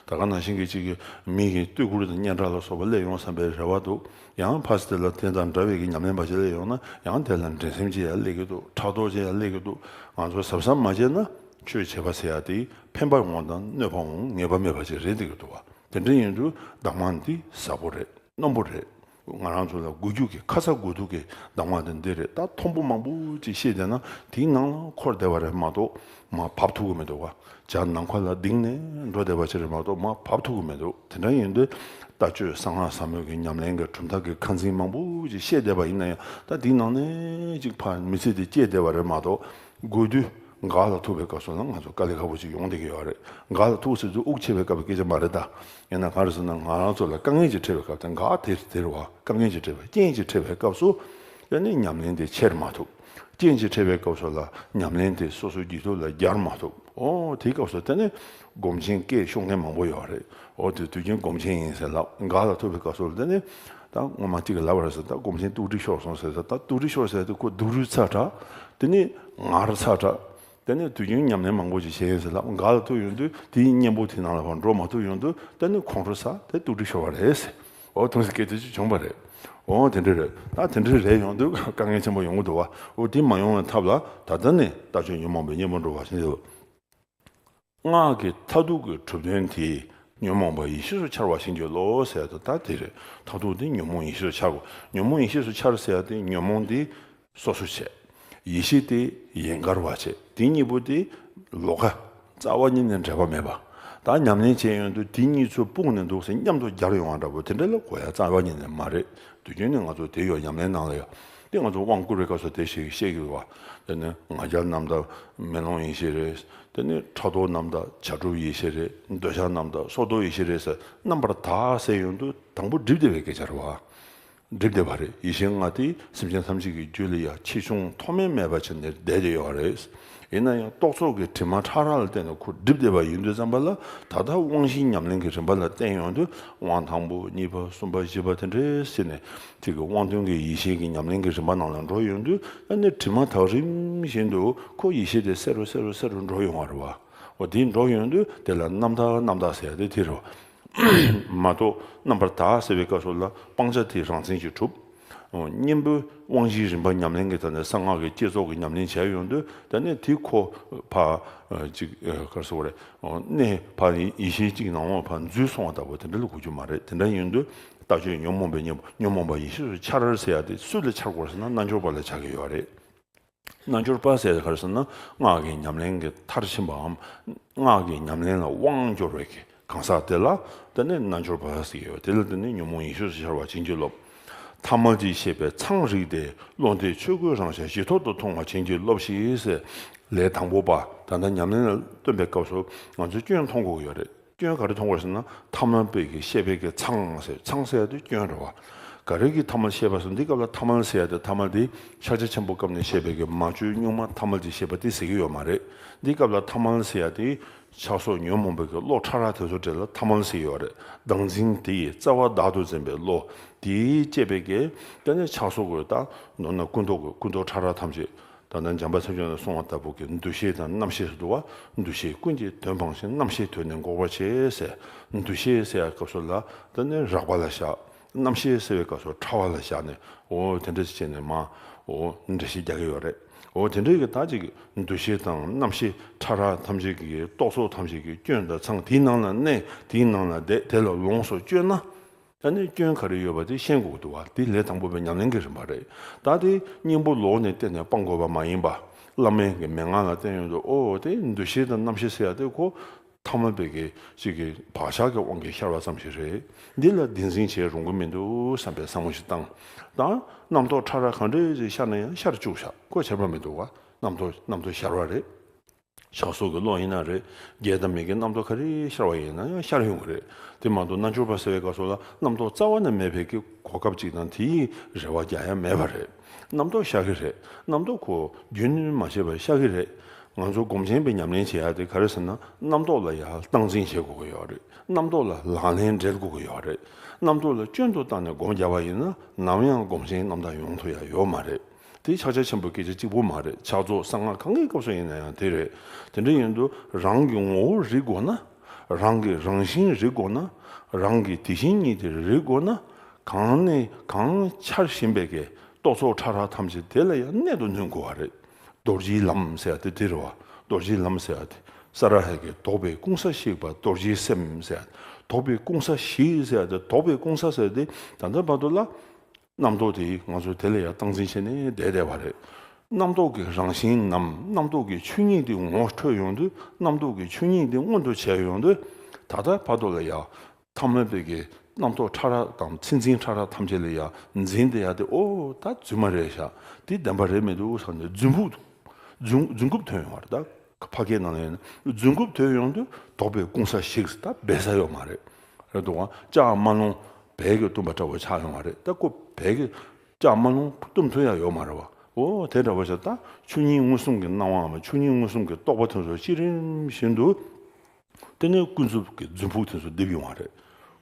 ད་ག་ནང་བཞིན་གྱི་ཅིག་གི་མི་གི་བསྟོད་བཀུར་དང་སྙན་གྲགས་ལ་སོགས་པ་སླེབས་ཡོང་བསམ་པའི་རེ་བ་འདུག་ཡང་ཕར་ཚུར་དེ་ལ་དེ་དང་འདྲ་བའི་གི་ཉམས་ལེན་པ་ཅིག་སླེབས་ཡོང་ན། ཡང་དེ་ལ་འགྲན་སེམས་ཅིག་ཡང་སླེབས་ཀྱི་འདུག་ཕྲག་དོག་ཅིག་ཡང་སླེབས་ཀྱི་འདུག་ང་ཚོ་གཟབ་གཟབ་མ་བྱས་ན། ཆོས་བྱེད་པ་ཟེར་ཡ་དེ་ཕན་པ་འོང་དང་གནོད་པ་འོང་ངེས་པ་མེད་པ་ཅིག་རེད་འདུག་བ། དེ་འདྲ་ཡིན་དུས་གདམས་ངག་འདི་ཟབ་པོ་རེད། རྣོན་པོ་རེད། ང་རང་ཚོ་ལ་དགོས་རྒྱུ་གི་ཁ་ཚ་དགོས་གཏུགས་ཀྱི་གདམས་ངག་དེ་འདི་རེད། ད་མཐོན་པོ་མང་པོ་ཅིག་བཤད་བསྡད་ན་དེའི་ནང་ལ་འཁོར་བསྡད་པ་རེད་མ་གཏོགས་མར་བབས་ཐུབ་ཀྱི་མི་འདུག་བ། ཇ་ནམ་མཁའ་ལ་ལྡིང་ནས་འགྲོ་བསྡད་པ་ཅིག་རེད་མ་གཏོགས་མར་བབས་ཐུབ་ཀྱི་མི་འདུག་དེ་འདྲ་ཡིན་དུས་ལྟ་སྤྱོད་གསང་སྔགས་ཟབ་མོ་གི་ཉམས་ལེན་གྱི་གྲུབ་མཐའ་གི་ཁ་འཛིན་མང་པོ་ཅིག་བཤད་བསྡད་པ་ཡིན་ན་ཡང་། ད་དེའི་ནང་ནས་ཅིག་ཕར་མི་ཚེ་དེ་སྐྱེལ་བསྡད་པ་རེད་མ་གཏོགས། དགོས་དུས་འགག་ལ་ཐུག་པའི་སྐབས་སུ་ལ་ང་ཚོ་དཀའ་ལས་ཁག་པོ་ཅིག་ཡོང་བསྡད་ཀྱི་ཡོད་རེད། འགག་ལ་ཐུག་ཟེར་དུས་དབུགས་ཆད་པའི་སྐབས་ཀྱི་སྐད་ཆ་མ་རེད་ད། ཡིན་ན་ག་རེ་ཟེར་ན། ང་རང་ཚོ་ལ་དཀའ་ངལ་ཅིག་འཕྲད་པའི་སྐབས་དེ། འགག་དེ་དེ་རེད་བ། དཀའ་ངལ་ཅིག་འཕྲད་པའི། རྐྱེན་ཅིག་འཕྲད་པའི་སྐབས་སུ། ཨ་ནི་ཉམས་ལེན་དེ་ཆེར་མ་ཐུབ། རྐྱེན་ཅིག་འཕྲད་པའི་སྐབས་སུ་ལ་ཉམས་ལེན་དེ་སོ་སོའི་རྒྱུད་ཐོག་ལ་རྒྱས་མ་ཐུབ། ཨོ་དེའི་སྐབས་སུ་དེ་ནི་སྒོམ་ཆེན་སྐད་ཤོར་མཁན་མང་པོ་ཡོད་རེད། ཨོ་དེ་དུས་རྒྱུན་སྒོམ་ཆེན་ཡིན་ཟེར་ལབ། འགག་ལ་ཐུག་པའི་སྐབས་སུ་ལ་དེ་ནི། ད་སྔོན་མ་གཅིག་གིས་ལབ་པ་རེད་ཟེར། ད་སྒོམ་ཆེན་སྡུག་སྒྲིག་ཤོར་སོང་ཟེར་ཟེར། ད་སྡུག་སྒྲིག་ཤོར་ཟེར་དུས་ཁོ་སྡུག་རུས་ཚ་དྲགས། དེ་ནི་ངར་ཚ་དྲགས། དེ་ནི་དུས་རྒྱུན་ཉམས་ལེན་མང་པོ་ཞིག་བྱས་ཡིན་ཟེར་ལབ། འགག་ལ་ཐུག་ཡོང་དུས་དེའི་གཉེན་པོ་དེ་ནང་ལ་ཕར་འགྲོ་མ་ཐུབ་ཡོང་དུས་དེ་ནི་ཁོང་ཁྲོ་ཟ། དེ་སྡུག་སྒྲིག་ཤོར་བ་རེད་ཟེར། འོ་དེ་འདྲའི་སྐད་ཆ་ཅིག་བྱུང་བ་རེད། འོ་དེ་འདྲ་རེད། ད་དེ་འདྲ་རེད་ཡོང་དུས་དཀའ་ངལ་ཆེན་པོ་ཡོང་གི་འདུག་བ། འོ་དེ་མ་ཡོང་བའི་ཐབས་ལ་ད་ལྟ་ནས་ལྟ་སྤྱོད་ཉོན་མོངས་པའི་གཉེན་པོར་འགྲོ་བ་ཞིག་ཡོད། སྔགས་ཀྱི་མཐར་ཐུག་གི་གྲུབ་དོན་དེ་ཉོན་མོངས་པ་ཡེ་ཤེས་སུ་འཆར་བ་བྱིན་གྱིས་རློབས་ཟེར་ཡ་དེ་ད་དེ་རེད། མཐར་ཐུག་དེ་ཉོན་མོངས་ཡེ་ཤེས་སུ་འཆར་དགོས། ཉོན་མོངས་ཡེ་ཤེས་སུ་འཆར་ཟེར་ཡ་དེ་ཉོན་མོངས་དེ་སོ་སོ་བྱས། ཡེ་ཤེས་དེ་ཡན་གར་བ་བྱས། དེ་གཉིས་པོ་དེ་ལོགས་ཀ་རྩ་བ་ཉིད་ནས་འབྲེལ་བ་མེད་པ། ད་ཉམས་ལེན་བྱས་ཡོང་དུས་དེ་གཉིས་ཚོ་སྤུངས་ནས་འདུག་ཟེར་མཉམ་དུ་སྦྱར་ཡོང་བ་འདྲ་པོ་དེ་འདྲ་ལ་གོ་ཡ་རྩ་བ་ཉིད་ནས་མ་རེད། དུས་རྒྱུན་ནས་ང་ཚོ་དེ་ཡོད། ཉམས་ལེན་ནང་ལ་ཡོད། དེ་ང་ཚོ་དབང་བསྐུར་བའི་སྐབས་སུ་དེ་ཞིག་བཤད་ཀྱི་ཡོད་པ། དེ་ནི་ང་རྒྱལ་རྣམ་དག་མེ་ལོང་ཡེ་ཤེས་རེད། དེ་ནི་ཕྲག་དོག་རྣམ་དག་བྱ་གྲུབ་ཡེ་ཤེས་རེད། འདོད་ཆགས་རྣམ་དག་སོར་གཏོད་ཡེ་ཤེས་རེད་ཟེར། རྣམ་པར་དག་ཟེར་ཡོང་དུས་དང་པོ་སྒྲིབ་བསྡད་པའི་སྐད་ཆ་རེད་བ། སྒྲིབ་བསྡད་པ་རེད། ཡེ་ཤེས་ལྔ་དེ་སེམས་ཅན་ཐམས་ཅད་ཀྱི་རྒྱུད་ལ་ཡང་ཆེ་ཆུང་མཐོ་དམན་མེད་པ་བྱས་ནས་བསྡད་བསྡད་ཡོད་རེད། ཡིན་ན་ཡང་རྟོག་ཚོགས་ཀྱི་དྲི་མ་ཕྲ་རགས་ལ་བརྟེན་ནས་ཁོ་སྒྲིབ་བསྡད་པ་ཡིན་དུས་ཙམ་པ་ལ། ད་ལྟ་དབང་བཞིའི་ཉམས་ལེན་གྱི་རིམ་པ་ལ་བརྟེན་ཡོང་དུས། དབང་དང་པོ་གཉིས་པ་གསུམ་པ་བཞི་པ་དེ་འདྲས་ཟེར་ནས་དེ་གི་དབང་དོན་གྱི་ཡེ་ཤེས་ཀྱི་ཉམས་ལེན་གྱི་རིམ་པ་ནང་ལ་འགྲོ་ཡོང་དུས། ཨ་ནི་དྲི་མ་དག་རིམ་བཞིན་དུ་ཁོ་ཡེ་ཤེས་དེ་གསལ་རུ་གསལ་རུ་གསལ་རུ་འགྲོ་ཡོང་བ་རེད་བ། འོ་དེ་འགྲོ་ཡོང་དུས་དེ་ལ་རྣམ་དག་རྣམ་དག་ཟེར་ཡ་དེ་དེ་རེད་བ། མ་གཏོགས་རྣམ་པར་དག་ཟེར་བའི་སྐབས་སུ་ལ་སྤང་བྱ་དེའི་རང་མཚན་གྱིས་གྲུབ། གཉེན་པོའི་དབང་བཞིའི་རིམ་པ་ཉམས་ལེན་གྱི་ཐོག་ནས་གསང་སྔགས་ཀྱི་བསྐྱེད་རྫོགས་ཀྱི་ཉམས་ལེན་བྱས་ཡོང་དུས། དེ་ནས་དེ་ཁོ་ཕར་ཅིག་ག་རེ་ཟེར་དགོས་རེད། གནས་ཕར་ཡེ་ཤེས་གཅིག་ནང་ལ་ཕར་འཛུལ་སོང་བ་ལྟ་བུ་དེ་འདྲ་ལ་གོ་རྒྱུ་མ་རེད། དེ་འདྲ་ཡིན་དུས་ལྟ་སྤྱོད་ཉོན་མོངས་པའི་གཉེན་པོ། ཉོན་མོངས་པ་ཡེ་ཤེས་སུ་འཆར་ཟེར་ཡ་དེ་སུ་ལ་འཆར་དགོས་ཟེར་ན། རྣལ་འབྱོར་པ་ལ་འཆར་གྱི་ཡོད་རེད། རྣལ་འབྱོར་པ་ཟེར་ག་རེ་ཟེར་ན། སྔགས་ཀྱི་ཉམས་ལེན་གྱི་མཐར་ཕྱིན་པའམ། སྔགས་ཀྱི་ཉམས་ལེན་ལ་དབང་འབྱོར་བའི་གི་གང་ཟག་དེ་ལ་དེ་ནི་རྣལ་འབྱོར་པ་ཟེར་གྱི་ཡོད། དེ་ལ་དེ་ནི་ཉོན་མོངས་ཡེ་ཤེས་སུ་ཤར་བ་བྱིན་གྱིས་རློབས། ཐ་མལ་གྱི་ཤེས་པའི་ཚང་རིག་སྟེ། བློ་འདས་ཆོས་སྐུའི་རང་ཞལ་ཞི་ཐོག་ཏུ་མཐོང་བ་བྱིན་གྱིས་རློབས་ཤིག་ཟེར། ལས་དང་པོ་པ། ད་ལྟ་ཉམས་ལེན་ལ་སྟོན་པའི་སྐབས་སུ་ང་ཚོས་སྐྱོན་མཐོང་དགོས་ཀྱི་ཡོད་རེད། སྐྱོན་ག་རེ་མཐོང་དགོས་ཟེར་ན། ཐ་མལ་པའི་གི་ཤེས་པའི་གི་ཚང་ཟེར། ཚང་ཟེར་ཡ་དེ་སྐྱོན་རེད་བ། ག་རེ་གི་ཐ་མལ་ཤེས་པ་ཟེར། འདི་སྐབས་ལ་ཐ་མལ་ཟེར་ཡ་དེ། ཐ་མལ་དེ་ཕྱག་རྒྱ་ཆེན་པོའི་སྐབས་ནས་བཤད་པའི་གི་མ་བཅོས་གཉུག་མ་ཐ་མལ་གྱི་ཤེས་པ་དེ་ཟེར་གྱི་ཡོད་མ་རེད། འདི་སྐབས་ལ་ཐ་མལ་ཟེར་ཡ་དེ་ཆགས་སོགས་ཉོན་མོངས་པའི་གི་བློ་ཕྲ་རགས་དེ་ཚོ་གྲས་ལ་ཐ་མལ་ཟེར་གྱི་ཡོད་རེད། བདག་འཛིན་དེ་ཡི་རྩ་བ་བདག་ཏུ་འཛིན་པའི་བློ་དེས་བསྐྱེད་པའི་གི། དེ་ནས་ཆགས་སོགས་ཀྱི་ད་མདོར་ན་ཀུན་རྟོག་གི་ཀུན་རྟོག་ཕྲ་རགས་ཐམས་ཅད། ད་ལྟ་འཇམ་དཔལ་མཚན་བརྗོད་ནས་གསུངས་པ་ལྟ་བུ་གི་འདུ་ཤེས་དང་རྣམ་ཤེས་སུ་འདུ་བ། འདུ་ཤེས་ཀུན་གྱི་དོན་སྤངས་ཤིང་། རྣམ་ཤེས་དོན་ནི་འགོག་པར་བྱེད་ཟེར། འདུ་ཤེས་ཟེར་བའི་སྐབས་སུ་ལ་དེ་ནི་རགས་པ་ལ་བཞག་རྣམ་ཤེས་ཟེར་བའི་སྐབས་སུ་ཕྲ་བ་ལ་བཞག་ནས། འོ་དེ་འདྲ་ཞིག་བྱས་ནས་མ། འོ་འགྲེལ་བཤད་རྒྱག་གི་ཡོད་རེད། འོ་དེ་འདྲའི་གི་ད་ཅིག་འདུ་ཤེས་དང་རྣམ་ཤེས་ཕྲ་རགས་ཐམས་ཅད་ཀྱི་རྟོག་ཚོགས་ཐམས་ཅད་ཀྱི་སྐྱོན་དང་ཚང་། དེའི་ནང་ལ་གནས། དེའི་ནང་ལ་བསྡད། དེ་ལ་ལོངས་སུ་སྤྱོད་ན། ད་ནི་སྐྱོན་ག་རེ་ཡོད་པ་དེ་ཤེས་དགོས་འདུག་བ། དེ་ལས་དང་པོ་པའི་ཉམས་ལེན་གྱི་རིམ་པ་རེད། ད་དེ་གཉེན་པོ་ལོག་ནས་བལྟས་ནས་སྤང་དགོས་པ་མ་ཡིན་པ། བླ་མའི་གི་མན་ངག་ལ་བརྟེན་ཡོང་དུས། ཨོ་དེ་འདུ་ཤེས་དང་རྣམ་ཤེས་ཟེར་ཡ་དེ་ཁོ་ཐ་མལ་པའི་གི་ཅིག་གི་བག་ཆགས་ཀྱི་དབང་གིས་ཤར་བ་ཙམ་ཞིག་རེད། འདི་ལ་བདེན་འཛིན་བྱེད་རུང་གི་མི་འདུག་བསམ་པའི་བསམ་བློ་ཞིག་བཏང་། ད་རྣམ་རྟོག་ཕྲ་རགས་གང་འདྲ་ཞིག་ཤར་ན་ཡང་ཤར་བཅུག་བཞག་ཁོ་ཁྱད་པར་མི་འདུག་བ། རྣམ་རྟོག་རྣམ་རྟོག་ཤར་བ་རེད། ཆགས་སོགས་ཀྱི་བློ་ཡིན་ན་རེད། དགེ་དང་མི་དགེའི་རྣམ་རྟོག་ག་རེ་ཤར་བ་ཡིན་ན་ཡང་ཤར་ཡོང་གི་རེད། དེ་མ་གཏོགས་རྣལ་འབྱོར་པ་ཟེར་བའི་སྐབས་སུ་ལ་རྣམ་རྟོག་རྩ་བ་ནས་མེད་པའི་གི་གོ་སྐབས་ཅིག་དང་དེའི་རེ་བ་རྒྱག་ཡ་མེད་པ་རེད། རྣམ་རྟོག་ཤར་གི་རེད། རྣམ་རྟོག་ཁོ་རྒྱུན་མ་ཆད་པར་ཤར་གི་རེད། ང་ཚོ་སྒོམ་ཆེན་པའི་ཉམས་ལེན་བྱེད་ཡ་དེ་ག་རེ་ཟེར་ན། རྣམ་རྟོག་ལ་ཡ་སྟངས་འཛིན་བྱེད་དགོས་ཀྱི་ཡོད་རེད། རྣམ་རྟོག་ལ་ལག་ལེན་འབྲེལ་དགོས་ཀྱི་ཡོད་རེད། རྣམ་རྟོག་ལ་སྐྱོན་དུ་བཏང་ནས་སྒོམ་བརྒྱབ་པ་ཡིན་ན་ནམ་ཡང་སྒོམ་ཆེན་རྣམ་དག་ཡོང་ཐུབ་ཡ་ཡོད་མ་རེད། དེ་ཕྱག་རྒྱ་ཆེན་པོའི་སྐད་ཆ་གཅིག་པུ་མ་རེད། ཕྱག་རྫོགས་གསང་སྔགས་གང་གི་སྐབས་སུ་ཡིན་ན་ཡང་དེ་རེད། དེ་འདྲ་ཡིན་དུས་རང་གི་ངོ་བོ་རིག་དགོས་ན། རང་གི་རང་བཞིན་རིག་དགོས་ན། རང་གི་དེ་བཞིན་ཉིད་དེ་རིག་དགོས་ན། གང་ནས་གང་འཆར་བཞིན་པའི་གི་རྟོག་ཚོགས་ཕྲ་རགས་ཐམས་ཅད་དེ་ལ་ཡང་གནད་དུ་བསྣུན་དགོས་པ་རེད། རྡོ་རྗེའི་ལམ་ཟེར་ཡ་དེ་དེ་རེད་བ། རྡོ་རྗེའི་ལམ་ཟེར་ཡ་དེ། ས་ར་ཧའི་གི་དོགས་པའི་ཀུན་ས་ཞིག་པ་རྡོ་རྗེའི་སེམས་ཟེར་ཡ། དོགས་པའི་ཀུན་ས་ཞིག་ཟེར་ཡ་དེ། དོགས་པའི་ཀུན་ས་ཟེར་ཡ་དེ་ད་ལྟ་བར་དུ་ལ། རྣམ་རྟོག་དེ་ང་ཚོ་དེ་ལ་ཡང་སྟངས་འཛིན་བྱས་ནས་བསྡད་བསྡད་པ་རེད། རྣམ་རྟོག་གི་རང་བཞིན་ནམ་རྣམ་རྟོག་གི་ཆོས་ཉིད་དེ་ངོ་འཕྲོད་ཡོང་དུས། རྣམ་རྟོག་གི་ཆོས་ཉིད་དེ་མངོན་དུ་བྱས་ཡོང་དུས། ད་ལྟ་བར་དུ་ལ་ཡང་ཐ་མལ་པའི་གི་རྣམ་རྟོག་ཕྲ་རགས་དང་མཚན་འཛིན་ཕྲ་རགས་ཐམས་ཅད་ལ་ཡང་འཛིན་བསྡད་ཡ་དེ། ཨོ་ད་རྫུན་མ་རེད་ཤག་དེ་བདེན་པ་རེད་མི་འདུག་བསམ་ནས་རྫུན་ཕུག་རྫུན་རྫུན་རྐུབ་ཐོན་ཡོང་བ་རེད། ད་ཕ་སྐད་ནང་ལ་ཡིན་ན་རྫུན་རྐུབ་ཐོན་ཡོང་དུས་དོགས་པའི་ཀུན་ས་ཞིག་ད་སྦས་ས་ཡོད་མ་རེད། རེད་འདུག་བ། ལྕགས་མ་ལོང་བལ་གྱིས་བཏུམས་པ་འདྲ་བོ་ཆགས་ཡོང་བ་རེད། ད་ཁོ་བལ་གྱིས་ལྕགས་མ་ལོང་བཏུམས་ཐུབ་ཡ་ཡོད་མ་རེད་བ། འོ་དེ་འདྲ་བོ་ཞིག་ད་ཆོས་ཉིད་མངོན་སུམ་གྱི་སྣང་བའམ་ཆོས་ཉིད་མངོན་སུམ་གྱི་རྟོགས་པ་དེ་ཚོ་སྤྱི་རིམ་བཞིན་དུ། དེ་ནས་ཀུན་རྫོབ་ཀྱི་རྫུན་ཕུག་དེ་ཚོ་རྡིབ་ཡོང་བ་རེད།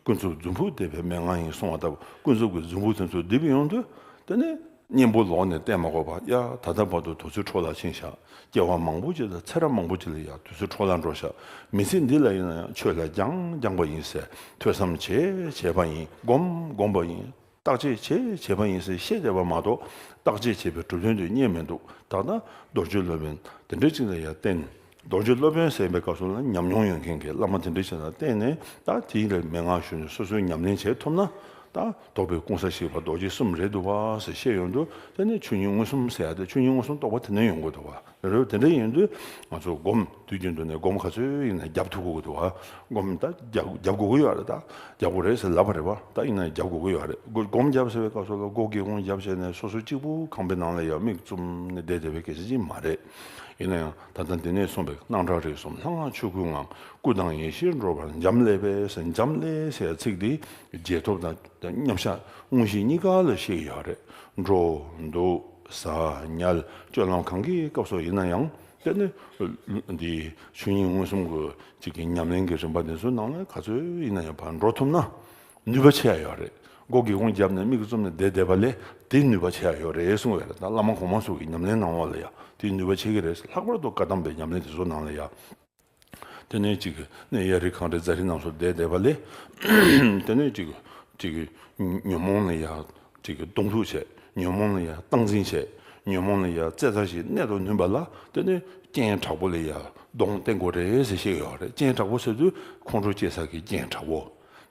ཀུན་རྫོབ་རྫུན་ཕུག་རྡིབ་པའི་མན་ངག་ཡིན་གསུང་བ་ལྟ་བུ། ཀུན་རྫོབ་ཀྱི་རྫུན་ཕུག་དེ་ཚོ་རྡིབ་ཡོང་དུས། དེ་ནས་གཉེན་པོ་ལོག་ནས་བསྟེན་མ་དགོས་པ། ཡ་ད་ལྟ་བར་དུ་དུས་ཚོད་འཕྲོ་བརླག་ཕྱིན་ཤག་སྐྱེ་བ་མང་པོ་ཅིག་དང་ཚེ་རབས་མང་པོ་ཅིག་ལ་ཡ་དུས་ཚོད་འཕྲོ་བརླག་འགྲོ་ཤག་མི་ཚེ་འདི་ལ་ཡིན་ན་ཡང་ཆོས་ལ་སྦྱངས་སྦྱངས་པ་ཡིན་ཟེར། ཐོས་བསམ་བྱས་བྱས་པ་ཡིན། སྒོམ་སྒོམ་པ་ཡིན། བརྟག་དཔྱད་བྱས་བྱས་པ་ཡིན་ཟེར་བཤད་བསྡད་པ་མ་གཏོགས། བརྟག་དཔྱད་བྱས་པའི་གྲུབ་དོན་དེ་རྙེད་མི་འདུག་ད་ལྟ་རྡོ་རྗེ་སློབ་དཔོན་དེ་འདྲ་ཅིག་ལ་ཡ་བསྟེན། རྡོ་རྗེ་སློབ་དཔོན་ཟེར་བའི་སྐབས་སུ་ལ་ཉམས་མྱོང་ཡོད་མཁན་གྱི་བླ་མ་དེ་འདྲ་ཅིག་ལ་བསྟེན་ནས། ད་དེའི་ལ་མན་ངག་ཞུས་ནས་སོ་སོའི་ཉམས་ལེན་བྱེད་ཐུབ་ན། ད་དོགས་པའི་ཀུན་ས་ཞིག་པ་རྡོ་རྗེ་གསུམ་རེད་འདུག་བ་ཟེར་བཤད་ཡོང་དུས། དེ་ནས་ཆོས་ཉིད་མངོན་སུམ་ཟེར་ཡ་དེ། ཆོས་ཉིད་མངོན་སུམ་རྟོགས་པ་དེ་ནས་ཡོང་དགོས་འདུག་བ། རེད། དེ་འདྲ་ཡིན་དུས་ང་ཚོ་སྒོམ། དུས་རྒྱུན་དུ་ནས་སྒོམ་ག་ཚོད་ཡིན་ན་རྒྱབ་ཐུབ་དགོས་ཀྱི་འདུག་ཨ། སྒོམ་ད་རྒྱབ་རྒྱབ་དགོས་ཀྱི་ཡོད་རེད། ད་རྒྱབ་དགོས་རེད་ཟེར་ལབ་པ་རེད་བ། ད་ཡིན་ན་རྒྱབ་དགོས་ཀྱི་ཡོད་རེད། སྒོ་སྒོམ་རྒྱབ་ཟེར་བའི་སྐབས་སུ་ལ་སྒོ་སྒེའུ་ཁུང་རྒྱབ་བྱས་ནས་སོ་སོ་གཅིག་པུ་ཁང་པའི་ནང་ལ་ཡ་མིག་བཙུམ་ནས་བསྡད་བསྡད་པའི་སྐད་ཆ་ཅིག་མ་རེད། ཡིན་ན་ཡང་ད་ལྟ་འདི་ནས་གསུངས་པའི་སྣང་གྲགས་རིག་གསུམ་ལྷང་ལྷང་ཆོས་སྐུའི་ངང་། སྐུ་དང་ཡེ་ཤེས་འགྲོགས་པར་འབྱམས་ཀླས་པས་ཟེར། འབྱམས་ཀླས་ཟེར་ཚིག་འདི་རྗེས་ཐོབ་དང་མཉམ་གཞག་དངོས་གཞི་གཉིས་ཀ་ལ་བཤད་ཀྱི་ཡོད་རེད། འགྲོ་འདུག་ཟ་ཉལ་སྤྱོད་ལམ་གང་གི་སྐབས་སུ་ཡིན་ན་ཡང་། དེ་ནི་འདི་ཆོས་ཉིད་མངོན་སུམ་གྱི་ཅིག་གི་ཉམས་ལེན་གྱི་རིམ་པ་འདི་ཚོའི་ནང་ལ་ག་ཚོད་ཡིན་ན་ཡང་ཕར་འགྲོ་ཐུབ་ན་ནུས་པ་ཆེ་ཡ་ཡོད་རེད། སྒོ་སྒེའུ་ཁུང་བརྒྱབ་ནས་མིག་བཙུམ་ནས་བསྡད་བསྡད་པ་ལས་དེ་ནུས་པ་ཆེ་ཡ་ཡོད་རེད་གསུངས་ཡོད་རེད། ད་བླ་མ་གོང་མ་ཚོ་གི་ཉམས་ལེན་གནང་བ་ལ་ཡ་དེ་ནུས་པ་ཆེ་གི་རེད། ལྷག་པར་དུ་བཀའ་གདམས་པའི་ཉམས་ལེན་དེ་ཚོ་ནང་ལ་ཡ། དེ་ནས་ཅིག་གནས་ཡ་རིགས་གངས་རི་རྫ་རི་རྣམས་སུ་བསྡད་བསྡད་པ་ལས། དེ་ནས་ཅིག་ཅིག་ཉོན་མོངས་ལ་ཡ་ཅིག་གདོང་ཐུག་བྱས། ཉོན་མོངས་ལ་ཡ་སྟངས་འཛིན་བྱས། ཉོན་མོངས་ལ་ཡ་རྩེ་ལྟར་ཞིག་གནད་དུ་བསྣུན་པ་ལ། དེ་ནས་རྐྱེན་དྲག་པོ་ལ་ཡ་གདོང་བསྟན་དགོས་རེད་ཟེར་བཤད་ཡོད་རེད། རྐྱེན་དྲག་པོ་ཟེར་དུས་ཁོང་ཁྲོ་སྐྱེ་ས་གི་རྐྱེན་དྲག་པོ།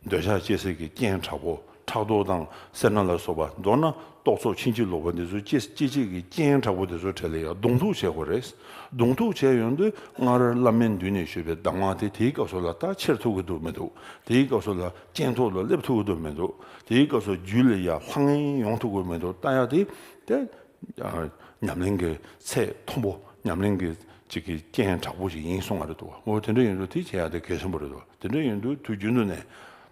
འདོད་ཆགས་སྐྱེ་ས་གི་རྐྱེན་དྲག་པོ། ཕྲག་དོག་དང་སེར་སྣ་ལ་སོགས་པ། མདོར་ན་རྟོག་ཚོགས་ཕྱིན་ཅི་ལོག་པ་འདི་ཚོ་སྐྱེ་སྐྱེ་བྱེད་ཀྱི་རྐྱེན་དྲག་པོ་དེ་ཚོ་གྲས་ལ་ཡང་གདོང་ཐུག་བྱེད་དགོས་རེད། གདོང་ཐུག་བྱས་ཡོང་དུས་སྔར་བླ་མའི་མདུན་ནས་ཞུས་པའི་གདམས་ངག་དེ་དེའི་སྐབས་སུ་ལ་ད་ཁྱེར་ཐུབ་ཀྱི་འདུག་མི་འདུག་དེའི་སྐབས་སུ་ལ་སྤྱན་ཐོག་ལ་སླེབས་ཐུབ་ཀྱི་འདུག་མི་འདུག་དེའི་སྐབས་སུ་རྒྱུད་ལ་ཡང་ལྷང་ངེ་ཡོང་ཐུབ་ཀྱི་མི་འདུག་ལྟ་ཡག་དེ་དེ། ཨ། ཉམས་ལེན་གྱི་ཚད་མཐོན་པོ། ཉམས་ལེན་གྱི་ཅིག་གི་རྐྱེན་དྲག་པོ་ཞིག་ཡིན་གསུང་བ་རེད་འདུག་འོ་དེ་འདྲ་ཡིན་དུས་དེ་བྱེད་ཡག་དེ་གལ་ཆེན་པོ་རེད་འདུག་དེ་འདྲ་ཡིན་དུས་དུས་རྒྱུན་དུ་ནས་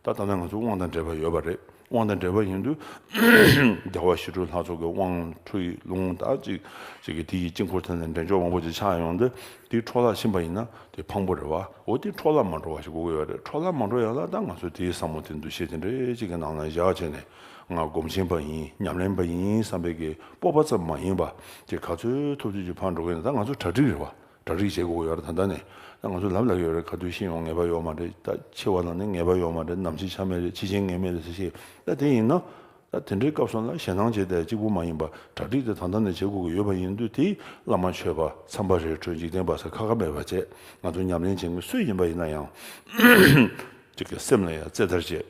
ད་ད་ལྟ་ང་ཚོ་དབང་དང་འབྲེལ་བ་ཡོད་པ་རེད། དབང་དང་འབྲེལ་བ་ཡིན་དུས་རྒྱལ་བ་ཞི་ཁྲོའི་ལྷ་ཚོགས་ཀྱི་དབང་ཁྲོ་ཡི་ལུང་དང་ཅིག་ཅིག་གི་དེ་ཡི་དཀྱིལ་འཁོར་དེ་ནས་འདྲེན་མཆོག་མང་པོ་ཅིག་ཆགས་ཡོང་དུས་དེའི་འཕྲོ་བརླག་ཕྱིན་པ་ཡིན་ན་དེ་ཕངས་པོ་རེད་བ། འོ་དེ་འཕྲོ་བརླག་མ་འགྲོ་བ་ཞིག་དགོས་ཀྱི་ཡོད་རེད། འཕྲོ་བརླག་མ་འགྲོ་ཡག་ལ་ད་ང་ཚོ་དེའི་བསམ་བློ་དེ་འདུ་ཤེས་དེ་འདྲའི་ཅིག་གི་ནང་ན་བཞག་བྱས་ནས། ང་སྒོམ་ཆེན་པ་ཡིན། ཉམས་ལེན་པ་ཡིན་བསམ་པའི་གི་སྤོབས་པ་ཙམ་མ་ཡིན་པ། དེ་ག་ཚོད་ཐུབ་ཐུབ་ཀྱིས་ཕར་འགྲོ་གི་ཡིན། ད་ང་ཚོ་གྲ་སྒྲིག་རེད་བ། གྲ་སྒྲིག་བྱེད་དགོས་ཀྱི་ཡོད་རེད། ད་ལྟ་ནས་ད་ང་ཚོ་ལབ་ལབ་ཀྱི་ཡོད་རེད། ག་དུས་ཤི་ཡོང་ངེས་པ་ཡོད་མ་རེད། ད་འཆི་བ་ལ་ནི་ངེས་པ་ཡོད་མ་རེད། ནམ་འཆི་ཆ་མེད་རེད། འཆི་རྐྱེན་ངེས་མེད་རེད་ཟེར་ཞེས། ད་དེ་ཡིན་ན་ད་དེ་འདྲའི་སྐབས་སུ་ལ་ཞེད་སྣང་བྱེད་བསྡད་གཅིག་པུ་མ་ཡིན་པ། གྲ་སྒྲིག་དེ་ད་ལྟ་ནས་བྱེད་དགོས་ཀྱི་ཡོད་པ་ཡིན་དུས། དེ་བླ་མ་ཆོས་པ་མཚམས་པ་རེ་གྲོལ་འཇིག་རྟེན་པ་ཟེར་ཁ་ཁ་མེད་པ་བྱས། ང་ཚོ་ཉམས་ལེན་བྱེད་མཁན་སུ་ཡིན་པ་ཡིན་ན་ཡང་ཅིག་གི་སེམས་ལ་ཡང་རྩེ་ལྟར་བྱེད།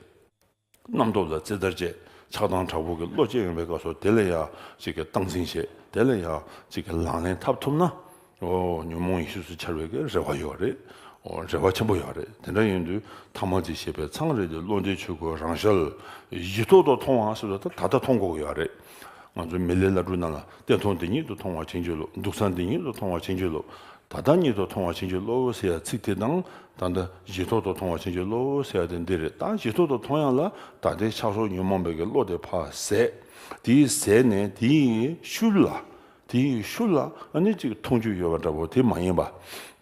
རྣམ་རྟོག་ལ་རྩེ་ལྟར་བཅད། ཆགས་སྡང་དྲག་པོ་གི་བློ་སྐྱེ་ཡོང་བའི་སྐབས་སུ་དེ་ལ་ཡང་ཅིག་གི་སྟངས་འཛིན་བྱེད། དེ་ལ་ཡང་ཅིག་གི་ལག་ལེན་འཐབ་ཐུབ་ན། འོ་ཉོན་མོངས་ཡེ་ཤེས་སུ་འཆར་བའི་གི་རེ་བ་ཡོད་རེད། འོ་རེ་བ་ཆེན་པོ་ཡོད་རེད། དེ་འདྲ་ཡིན་དུས་ཐ་མལ་གྱི་ཤེས་པས་མཚང་རེག་སྟེ། བློ་འདས་ཆོས་སྐུ་རང་ཤར་གཞི་ཐོག་ཏུ་མཐོང་བ་ཟེར་བ་ད་ད་ལྟ་མཐོང་དགོས་ཀྱི་ཡོད་རེད། ང་ཚོའི་མི་ལའི་བླ་སྒྲུབ་ནང་ལ་གཏན་མཐོང་འདི་ཉིད་དུ་མཐོང་བར་བྱིན་གྱིས་རློབས། འདུག་ས་འདི་ཉིད་དུ་མཐོང་བར་བྱིན་གྱིས་རློབས། ད་ལྟ་ཉིད་དུ་མཐོང་བར་བྱིན་གྱིས་རློབས་ཟེར་ཡ་ཚིག་དེ་དང་། ད་ལྟ་གཞི་ཐོག་ཏུ་མཐོང་བར་བྱིན་གྱིས་རློབས་ཟེར་ཡ་དེ་འདི་རེད། ད་གཞི་ཐོག་ཏུ་མཐོང་ཡ་ལ་ད་ལྟའི་ཆགས་སོགས་ཉོན་མོངས་པའི་གི་བློ་དེ་ཕར་ཟད། དེའི་ཟད་ནས་དེའི་ཤུལ་ལ། དེའི་ཤུལ་ལ་ཨ་ནི་ཅིག་མཐོང་རྒྱུ་ཡོད་པ་འདྲ་པོ་དེ་མ་ཡིན་པ།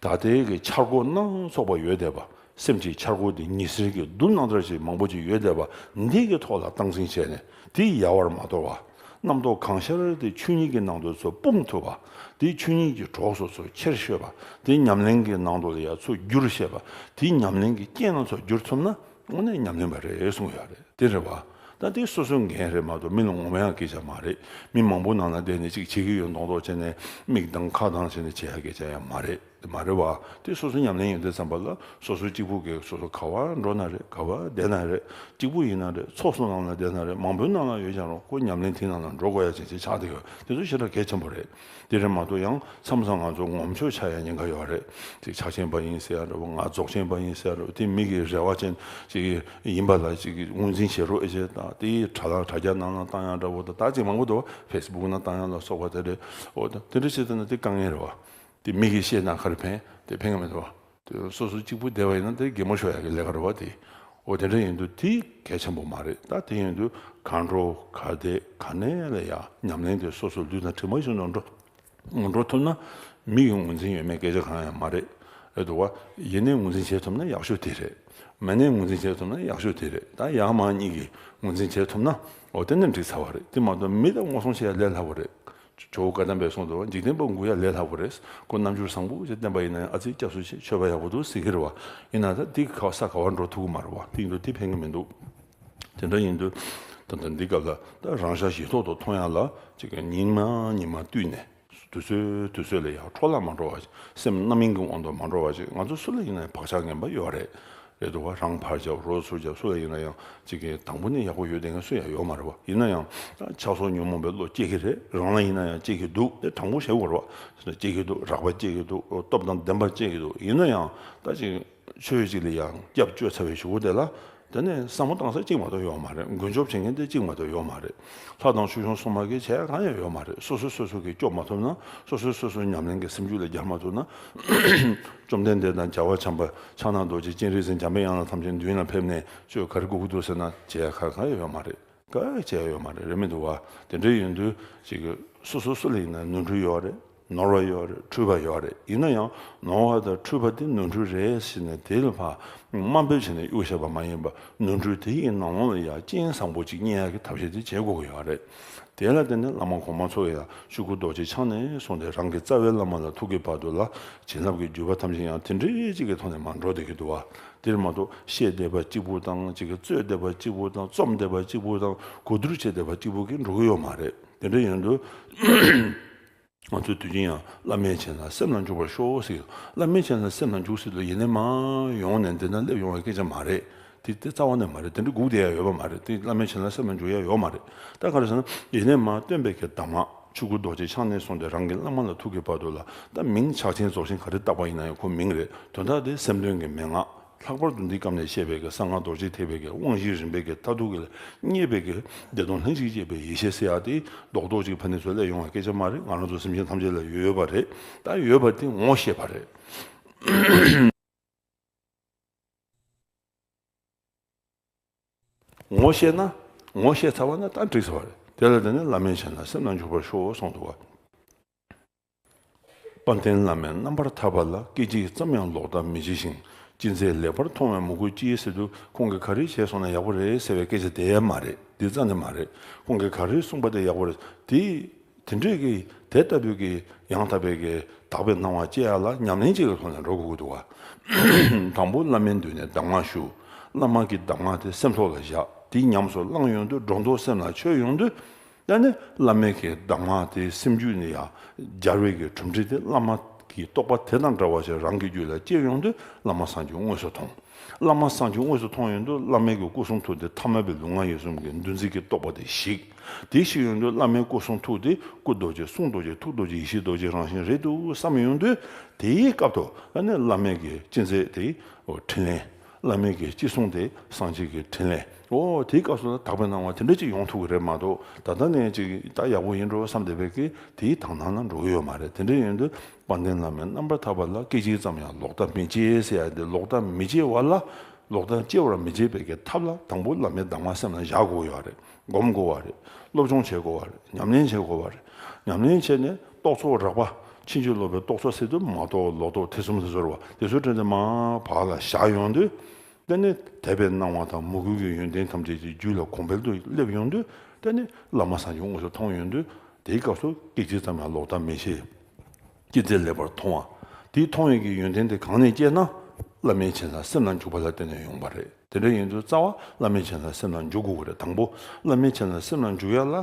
ད་ལྟའི་གི་འཆར་སྒོ་སྣ་ཚོགས་པ་ཡོད་བསྡད་པ། སེམས་ཀྱི་འཆར་སྒོ་དེ་ཉི་ཟེར་གྱི་རྡུལ་སྣ་ཚོགས་ཤིག་མང་པོ་ཅིག་ཡོད་བསྡད་པ་འདི་གི་ཐོག་ལ་སྟངས་འཛིན་བྱས་ནས་དེ་ཡལ་བར་མ་དོར་བ། རྣམ་རྟོག་གང་ཤར་དེ་ཆོས་ཉིད་ཀྱི་ནང་དུ་ཚུར་སྤུངས་ཐུབ་པ། དེ་ཆོས་ཉིད་ཀྱི་གྲོགས་སུ་ཚུར་ཁྱེར་ཤེས་པ། དེ་ཉམས་ལེན་གྱི་ནང་དུ་ལ་ཡ་ཚུར་བསྒྱུར་ཤེས་པ། དེ་ཉམས་ལེན་གྱི་རྐྱེན་ལ་ཚུར་བསྒྱུར་ཐུབ་ན་དངོས་གནས་ཉམས་ལེན་པ་རེད་གསུངས་ཡོད་རེད། དེ་རེད་བ། ད་དེ་སོ་སོའི་འགན་རེད་མ་གཏོགས་མི་ལ་ངོ་མ་ཡང་སྐད་ཆ་མ་རེད། མི་མང་པོ་ནང་ལ་བསྡད་ནས་ཅིག་བྱེད་ཀྱི་ཡོད་མདོག་མདོག་བྱས་ནས་མིག་གདངས་ཁ་གདངས་བྱས་ནས་བྱེད་ཡ་སྐད་ཆ་ཡང་མ་རེད། དེ་མ་རེད་བ། དེ་སོ་སོ་ཉམས་ལེན་ཡོང་དུས་ཙམ་པ་ལ་སོ་སོ་གཅིག་པུ་གིས་སོ་སོ་ག་བར་འགྲོ་ན་རེད། ག་བར་བསྡད་ན་རེད། གཅིག་པུ་ཡིན་ན་རེད། ཚོགས་སུ་ནང་ལ་བསྡད་ན་རེད། མང་པོའི་ནང་ལ་ཡོད་ཀྱང་རུང་ཁོ་ཉམས་ལེན་དེའི་ནང་ལ་འགྲོ་དགོས་ཡ་ཅན་ཅིག་ཆགས་བསྡད་ཡོད། དེ་ཚོ་ཞེ་དྲག་གལ་ཆེན་པོ་རེད། དེ་རེད་མ་གཏོགས་ཡང་མཚམས་མཚམས་ང་ཚོ་ངོམ་ཆོག་ཆགས་ཡ་ཉེན་ཁ་ཡོད་རེད། ཅིག་ཕྱག་ཆེན་པ་ཡིན་ཟེར་ཡ་འདྲ་བོ། ང་རྫོགས་ཆེན་པ་ཡིན་ཟེར་ཡ་འདྲ་བོ། དེ་མི་གི་རེ་བ་ཅན་ཅིག་ཡིན་པ་ལ་ཅིག་ངོས་འཛིན་བྱེད་རོགས་ཨེ་བྱེད་དང་། དེ་དྲ་ལམ་དྲ་རྒྱ་ནང་ལ་བཏང་ཡ་འདྲ་བོ་དང་། ད་ཅིག་མང་པོ་འདུག་ཕེ་སི་བུག་ནང་བཏང་ཡ་ལ་སོགས་པ་དེ་རེད། འོ་ད་དེ་འདྲ་བྱེད་དུས་ན་དེ་དཀའ་ངལ་རེད་བ། དེ་མི་གིས་བཤད་ན་ག་རེ་ཕན། དེ་ཕན་གི་མི་འདུག་བ། དེ་སོ་སོ་གཅིག་པུ་བསྡད་པ་ཡིན་ན་དེ་གད་མོ་ཤོར་ཡག་གི་ལས་ཀ་རེད་བ་དེ། འོ་དེ་འདྲ་ཡིན་དུས་དེ་གལ་ཆེན་པོ་མ་རེད། ད་དེ་ཡིན་དུས་གང་འགྲོ་ག་བསྡད་ག་ནས་ལ་ཡ་ཉམས་ལེན་དེ་སོ་སོ་ལུས་དང་གྲིབ་མ་བཞིན་དུ་འགྲོ་འགྲོ་ཐུབ་ན་མི་གི་ངོས་འཛིན་ཡོད་མེད་སྐད་ཆ་གང་ཡང་མ་རེད། རེད་འདུག་བ། ཡིན་ནའི་ངོས་འཛིན་བྱེད་ཐུབ་ན་ཡག་ཤོས་དེ་རེད། མིན་ནའི་ངོས་འཛིན་བྱེད་ཐུབ་ན་ཡག་ཤོས་དེ་རེད། ད་ཡང་མ་གཉིས་ཀྱིས་ངོས་འཛིན་བྱེད་ཐུབ་ན་འོ་དེ་ནི་འགྲིག་ཚར་བ་རེད། དེ་མ་གཏོགས་མི་དང་ངོ་སྲུང་བྱེད་ཡ་ལས་སླ་པོ་རེད། ཇོ་བོ་བཀའ་གདམས་པས་གསུངས་འདུག་འཇིག་རྟེན་པ་མགུ་ཡ་ལས་སླ་པོ་རེད། ཁོ་རྣལ་འབྱོར་བཟང་པོ་ཞིག་བསྟེན་པ་ཡིན་ན་ཡང་ཨ་ཙི་སྐྱབས་སུ་མཆི། མཆོད་པ་ཡག་པོ་འདུག་ཟེར་གྱི་རེད་བ། ཡིན་ན་ད་འདི་ག་ས་ག་བར་འགྲོ་ཐུབ་ཀྱི་མ་རེད་བ། དེ་ཡིན་དུས་དེ་ཕན་གྱི་མི་འདུག་དེ་འདྲ་ཡིན་དུས་ད་ལྟ་འདི་སྐབས་ལ་ད་རང་ཤག་གཞི་ཐོག་ཏུ་མཐོང་ཡ་ལ་ཅིག་ཉི་མ་ཉི་མ་བསྟུད་ནས་དུས་ཚོད་དུས་ཚོད་ལ་ཡང་འཕྲོ་བརླག་མ་འགྲོ་བ་ཞིག་སེམས་རྣམ་གཡེང་གི་དབང་དུ་མ་འགྲོ་བ་ཞིག་ང་ཚོ་སུ་ལ་ཡིན་ན་ཡང་བག་ཆགས་ངན་པ་ཡོད་རེད། རེད་འདུག་བ། རང་ཕར་རྒྱབ་རོགས་ཚུར་རྒྱབ། སུ་ལ་ཡིན་ན་ཡང་ཅིག་གི་དང་པོ་ནས་ཡག་པོ་ཡོད་བསྡད་མཁན་སུ་ཡང་ཡོད་མ་རེད་བ། ཡིན་ན་ཡང་ད་ཆགས་སོགས་ཉོན་མོངས་པའི་བློ་སྐྱེ་གི་རེད། རང་ལ་ཡིན་ན་ཡང་སྐྱེ་གི་འདུག་དེ་དྲང་པོ་བཤད་དགོས་རེད་བ། སྐྱེ་གི་འདུག་རགས་པ་སྐྱེ་གི་འདུག་སྟོབས་དང་ལྡན་པ་སྐྱེ་གི་འདུག་ཡིན་ན་ཡང་ད་ཅིག་ཆོས་ཅིག་ལ་ཡང་སྐྱབས་བཅོལ་ཚར་བའི་གཞུག་གུ་དེ་ལ་དེ་ནས་བསམ་བློ་བཏང་ས་གཅིག་མ་གཏོགས་ཡོད་མ་རེད། མགོན་སྐྱོབ་བྱེད་མཁན་དེ་གཅིག་མ་གཏོགས་ཡོད་མ་རེད། ལྷ་དང་ཆོས་སྐྱོང་སྲུང་མ་གིས་བྱས་གང་ཡང་ཡོད་མ་རེད། སོ་སོས་སོ་སོ་གིས་སྐྱོབ་མ་ཐུབ་ན། སོ་སོས་སོ་སོའི་ཉམས་ལེན་གྱི་སེམས་རྒྱུད་ལ་སྦྱར་མ་ཐུབ་ན། བཅོམ་ལྡན་འདས་དང་རྒྱལ་བ་བྱམས་པ་ཕྱག་ན་རྡོ་རྗེ་སྤྱན་རས་གཟིགས་འཇམ་པའི་དབྱངས་ལ་ཐམས་ཅད་མདུན་ལ་ཕེབས་ནས་ཁྱོད་ག་རེ་དགོས་ཀྱི་འདུག་ཟེར་ན་བྱས་ག་གང་ཡང་ཡོད་མ་རེད། ག་བྱས་ཡོད་མ་རེད། རེད་མི་འདུག་བ། དེ་འདྲ་ཡིན་དུས་ཅིག་སོ་སོ་སུ་ལ་ཡིན་ན་ནོར་འཁྲུལ་ཡོད་རེད། ནོར་བ་ཡོད་རེད། འཁྲུལ་པ་ཡོད་རེད། ཡིན་ན་ཡང་ནོར་བ་དང་འཁྲུལ་པ་དེ་ནོར་འཁྲུལ་རེད་ཟེར་ནས་དེ་ལ་ཕར་དམའ་འབེབས་བྱས་ནས་གཡུག་བཞག་པ་མ་ཡིན་པ། ནོར་འཁྲུལ་དེ་ཡི་ནང་ལོགས་ལ་ཡང་རྐྱེན་བཟང་པོ་ཅིག་རྙེད་ཡག་གི་ཐབས་ཤེས་དེ་བྱེད་དགོས་ཀྱི་ཡོད་རེད། དེ་ལ་བརྟེན་ནས་བླ་མ་གོང་མ་ཚོ་ཡང་ཆོས་སྐུ་རྡོ་རྗེ་འཆང་ནས་བཟུང་སྟེ་རང་གི་རྩ་བའི་བླ་མ་ལ་ཐུག་གི་བར་དུ་ལ་བྱིན་རླབས་ཀྱི་བརྒྱུད་པ་ཐམས་ཅད་ཡང་དེ་འདྲའི་ཅིག་གི་ཐོག་ནས་མར་འགྲོ་བསྡད་ཀྱི་འདུག་བ། དེར་མ་གཏོགས་བཤད་བསྡད་པ་གཅིག་པུ་དང་ཅིག་གི་རྩོད་བསྡད་པ་གཅིག་པུ་དང་རྩོམ་བསྡད་པ་གཅིག་པུ་དང་གོ་བསྡུར་བྱས་བསྡད་པ་གཅིག་པུ་གིས་འགྲོ་གི་ཡོད་མ་རེད། དེ་འདྲ་ཡིན་དུས་ང་ཚོས་དུས་རྒྱུན་ཡང་བླ་མའི་མཚན་ལ་སེམས་ལ་འཇུག་པར་ཤོག་ཟེར། བླ་མའི་མཚན་ལ་སེམས་ལ་འཇུག་ཟེར་དུས་ཡིན་ནའི་མར་ཡོང་ནས་འདི་ན་སླེབས་ཡོང་བའི་སྐད་ཆ་མ་རེད། དེ་དེ་རྩ་བ་ནས་མ་རེད། དེ་འདྲ་སྒུག་བསྡད་ཡ་ཡོད་པ་མ་རེད། དེ་བླ་མའི་བྱིན་རླབས་སེམས་ལ་འཇུག་ཡ་ཡོད་མ་རེད། ད་ག་རེ་ཟེར་ན། ཡེ་ནས་མར་སྟོན་པའི་གི་གདམས་ངག་ཆོས་སྐུ་རྡོ་རྗེ་འཆང་ནས་བཟུང་སྟེ་རང་གི་བླ་མ་ལ་ཐུག་གི་བར་དུ་ལ། ད་མིང་ཕྱག་ཆེན་རྫོགས་ཆེན་ག་རེ་བཏགས་པ་ཡིན་ན་ཡང་ཁོ་མིང་རེད། དོན་དག་དེ་སེམས་དོན་གྱི་མན་ངག་ལྷག་པར་དུ་འདི་སྐབས་ནས་བཤད་པའི་གི་གསང་སྔགས་རྡོ་རྗེ་ཐེག་པའི་གི་དབང་བཞི་རིམ་པའི་གི་མཐར་ཐུག་གི་ལ་བརྙེས་པའི་གི་བདེ་སྟོང་ལྷན་ཅིག་སྐྱེས་པའི་ཡེ་ཤེས་ཟེར་ཡ་དེ་རྡོག་རྡོག་ཅིག་ཕ་ནས་ཚུར་སླེབས་ཡོང་བ་སྐད་ཆ་མ་རེད། ང་རང་ཚོ་སེམས་ཅན་ཐམས་ཅད་ལ་ཡོད་པ་རེད། ད་ཡོད་པ་དེ་ངོ་ཤེས་པ་རེད། ངོ་ཤེས་ན། ངོ་ཤེས་ཚར་བ་ན་ད་འགྲིག་ཚར་བ་རེད། དེ་ལ་བརྟེན་ནས་བླ་མའི་བྱིན་རླབས་སེམས་ལ་འཇུག་པར་ཤོག་གསུངས་འདུག་བ། དཔལ་ལྡན་བླ་མས་རྣམ་པར་ཐར་པ་ལ། སྐད་ཅིག་ཙམ་ཡང་ལོག་ལྟ་མི་བྱེད་ཅིང་། ཅི་མཛད་ལེགས་པར་མཐོང་བས་མོས་གུས་ལྕི། ཟེར་དུས་ཁོང་གིས་ག་རེ་བྱས་སོང་ན་ཡག་པོ་རེད་ཟེར་བའི་སྐད་ཆ་དེ་ཡང་མ་རེད། འདི་རྩ་ནས་མ་རེད། ཁོང་གིས་ག་རེ་གསུངས་པ་དེ་ཡག་པོ་རེད། དེ། དེ་འདྲས་ཀྱི་དེ་ལྟ་བུའི་གི་ཡང་དག་པའི་གི་དག་པའི་སྣང་བ་སྐྱེ་ཡ་ལ་ཉམས་ལེན་བྱེད་ཀྱི་ཐོག་ནས་འགྲོ་དགོས་ཀྱི་འདུག་བ། དང་པོ་བླ་མའི་མདུན་ནས་གདམས་ངག་ཞུ། བླ་མ་གི་གདམས་ངག་དེ་སེམས་ཐོག་ལ་བཞག་དེ་ཉམས་སུ་བླངས་ཡོང་དུས་སྒྲོ་འདོགས་སེམས་ལ་ཆོད་ཡོང་དུས། ད་ནི་བླ་མའི་གི་གདམས་ངག་དེ་སེམས་རྒྱུད་ནས་ཡང་སྦྱར་བའི་གི་གྲུབ་འབྲས་དེ་བླ་མ་གི་རྟོགས་པ་དེ་དང་འདྲ་བ་ཞིག་རང་གི་རྒྱུད་ལ་སྐྱེ་ཡོང་དུས་བླ་མ་སངས་རྒྱས་དངོས་སུ་མཐོང་། བླ་མ་སངས་རྒྱས་དངོས་སུ་མཐོང་ཡོང་དུས་བླ་མའི་གི་སྐུ་གསུང་ཐུགས་དེ་ཐ་མལ་པའི་ལུས་ངག་ཡིད་གསུམ་གྱི་འདུ་འཛི་གི་རྟོག་པ་དེ་ཞིག་དེ་ཞིག་ཡོང་དུས་བླ་མའི་སྐུ་གསུང་ཐུགས་དེ་སྐུ་རྡོ་རྗེ་གསུང་རྡོ་རྗེ་ཐུགས་རྡོ་རྗེ་ཡེ་ཤེས་རྡོ་རྗེ་རང་བཞིན་རེད་འདུག་བསམ་ཡོང་དུས། དེའི་སྐབས་དུ་ཨ་ནི་བླ་མའི་གི་ཅི་མཛད་དེ་འོ་ཕྲིན་ལས། བླ་མའི་གི་ཅི་གསུང་དེ་སངས་རྒྱས་ཀྱི་ཕྲིན་ལས། འོ་དེའི་སྐབས་སུ་དག་པའི་སྣང་བ་དེ་འདྲ་ཅིག་ཡོང་ཐུབ་ཀྱི་རེད་མ་གཏོགས། ད་ལྟ་ནས་ཅིག་ད་ཡག་པོ་ཡིན་འགྲོ་བསམ་བསྡད་པའི་གི་དེའི་དག་སྣང་ལ་འགྲོ་གི་ཡོད་མ་རེད། དེ་འདྲ་ཡིན་དུས་དཔལ་ལྡན་བླ་མས་རྣམ་པར་ཐར་པ་ལ། སྐད་ཅིག་ཙམ་ཡང་ལོག་ལྟ་མི་སྐྱེ་ཟེར་ཡ་དེ་ལོག་ལྟ་མི་སྐྱེ་བ་ལ། ལོག་ལྟ་སྐྱེ་བར་མི་བྱེད་པའི་གི་ཐབས་ལ་དང་པོ་བླ་མའི་གདམས་ངག་སེམས་ལ་བཞག་དགོས་ཡོད་རེད། སྒོམ་དགོས་པ་རེད། སློབ་སྦྱོང་བྱེད་དགོས་པ་རེད། ཉམས་ལེན་བྱེད་དགོས་པ་རེད། ཉམས་ལེན་བྱས་ནས་རྟོག་ཚོགས་རགས་པ། ཕྱིན་ཅི་ལོག་པའི་རྟོག་ཚོགས་ཟེར་དུས་མ་རྟོགས་ལོག་རྟོག་ཐེ་ཚོམ་ཟེར་བ་དེ་ཚོ་དྲན་ཏེ་མར་བག་ལ་བཞག་ཡོང་དུས། དེ་ནས་དད་པའི་སྣང་བ་དང་མོས་གུས་ཀྱི་ཡོན་ཏན་ཐམས་ཅད་ཀྱི་རྒྱུད་ལ་གོང་འཕེལ་དུ་སླེབས་ཡོང་དུས། དེ་ནས་བླ་མ་སངས་རྒྱས་དངོས་སུ་མཐོང་ཡོང་དུས། དེའི་སྐབས་སུ་སྐད་ཅིག་ཙམ་ཡང་ལོག་ལྟ་མི་བྱེད། ཅི་མཛད་ལེགས་པར་མཐོང་བ། དེའི་མཐོང་བའི་གི་ཡོན་ཏན་དེ་གང་ནས་སྐྱེས་ན། བླ་མའི་བྱིན་རླབས་སེམས་ལ་འཇུག་པ་ལ་བརྟེན་ནས་ཡོང་བ་རེད། དེ་འདྲ་ཡིན་དུས་རྩ་བ་བླ་མའི་བྱིན་རླབས་སེམས་ལ་འཇུག་དགོས་ཀྱི་རེད། དང་པོ་བླ་མའི་བྱིན་རླབས་སེམས་ལ་འཇུག་ཡ་ལ་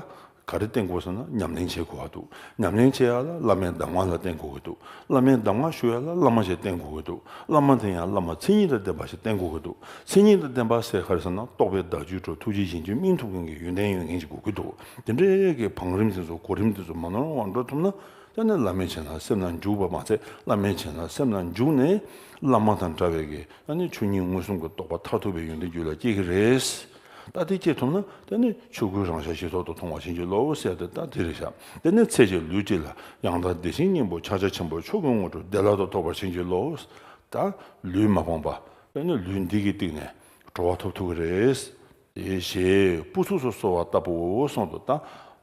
ག་རེ་བརྟེན་དགོས་ཟེར་ན་ཉམས་ལེན་བྱེད་དགོས་པ་འདུག་ཉམས་ལེན་བྱེད་ཡ་ལ་བླ་མའི་གདམས་ངག་ལ་བརྟེན་དགོས་ཀྱི་འདུག་བླ་མའི་གདམས་ངག་ཞུ་ཡ་ལ་བླ་མ་ཞིག་བརྟེན་དགོས་ཀྱི་འདུག་བླ་མ་དེ་ཡང་བླ་མ་མཚན་ཉིད་དང་ལྡན་པ་ཞིག་བརྟེན་དགོས་ཀྱི་འདུག་མཚན་ཉིད་དང་ལྡན་པ་ཟེར་ག་རེ་ཟེར་ན་རྟོགས་པའི་བདག་རྒྱུད་གྲོལ་ཐུགས་རྗེ་གཞན་གྱིས་སྨིན་ཐུབ་མཁན་གྱི་ཡོན་ཏན་ཡོད་མཁན་ཞིག་དགོས་ཀྱི་འདུག་དེ་འདྲའི་གི་བང་རིམ་དེ་ཚོ་གོ་རིམ་དེ་ཚོ་མ་ནོར་བར་འགྲོ་ཐུབ་ན། དེ་ནས་བླ་མའི་བྱིན་རླབས་སེམས་ལ་འཇུག་པ་མ་ཚད་བླ་མའི་བྱིན་རླབས་སེམས་ལ་འཇུག་ནས་བླ་མ་དང་འདྲ་བའི་གི་ཨ་ནི་ཆོས་ཉིད་མངོན་སུམ་གྱི་རྟོགས་པ་མཐར་ཐུག་པའི་ཡོན་ཏན་རྒྱུད་ལ་སྐྱེ་གི་རེད། ད་དེ་སྐྱེ་ཐུབ་ན་དེ་ནི་ཆོས་སྐུའི་རང་ཤར་ཞི་ཐོག་ཏུ་མཐོང་བ་བྱིན་གྱིས་རློབས་ཟེར་ཏེ་ད་དེ་རེད་ཤག་དེ་ནི་ཚེ་གཅིག་ལུས་གཅིག་ལ་ཡང་དག་བདེ་ཆེན་སྙིང་པོ་ཕྱག་རྒྱ་ཆེན་པོ་མཆོག་གི་དངོས་གྲུབ་བདེ་བླག་ཏུ་ཐོབ་པར་བྱིན་གྱིས་རློབས། ད་ལུས་མ་ཕངས་པ་དེ་ནི་ལུས་འདི་གི་སྟེང་ནས་གྲོལ་བ་ཐོབ་ཐུབ་ཀྱི་རེད། དེ་ཞེས་སྤུ་ཚུགས་སུ་གསོལ་བ་ལྟ་བུའོ་གསུངས་འདུག་ད་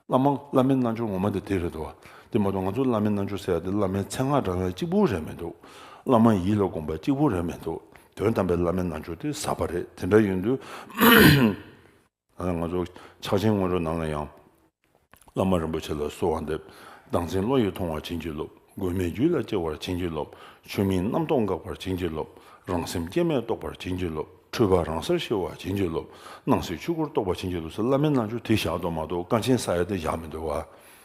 བླ་མ་བླ་མའི་རྣལ་འབྱོར་ངོ་མ་དེ་དེ་རེད་འདུག་བ། དེ་མ་གཏོགས་ང་ཚོ་བླ་མའི་རྣལ་འབྱོར་ཟེར་ཡ་དེ་བླ་མའི་མཚན་སྔགས་འདྲ་བ་གཅིག་པུ་རེད་མི་འདུག་བླ་མ་ཡིད་ལ་བསྒོམ་པ་གཅིག་པུ་རེད་མི་འདུག་དོན་དམ་པའི་བླ་མའི་རྣལ་འབྱོར་དེ་ཟབ་པ་རེད། དེ་འདྲ་ཡིན་དུས་ང་ཚོ་ཕྱག་ཆེན་སྔོན་འགྲོ་ནང་ལ་ཡང་། བླ་མ་རིན་པོ་ཆེ་ལ་གསོལ་བ་འདེབས། བདག་འཛིན་བློ་ཡིས་ཐོང་བར་བྱིན་གྱིས་རློབས། མགོན་མེད་རྒྱུད་ལ་སྐྱེ་བར་བྱིན་གྱིས་རློབས། ཆོས་མིན་རྣམ་རྟོག་འགག་པར་བྱིན་གྱིས་རློབས། རང་སེམས་སྐྱེ་མེད་རྟོགས་པར་བྱིན་གྱིས་རློབས། འཁྲུལ་པ་རང་སར་ཞི་བར་བྱིན་གྱིས་རློབས། སྣང་སྲིད་ཆོས་སྐུར་རྟོགས་པར་བྱིན་གྱིས་རློབས་ཟེར་བླ་མའི་རྣལ་འབྱོར་དེ་བཞག་འདུག་མ་གཏོགས་དཀའ་ཆེན་བསགས་ཡ་དེ་བཞག་མི་འདུག་བ།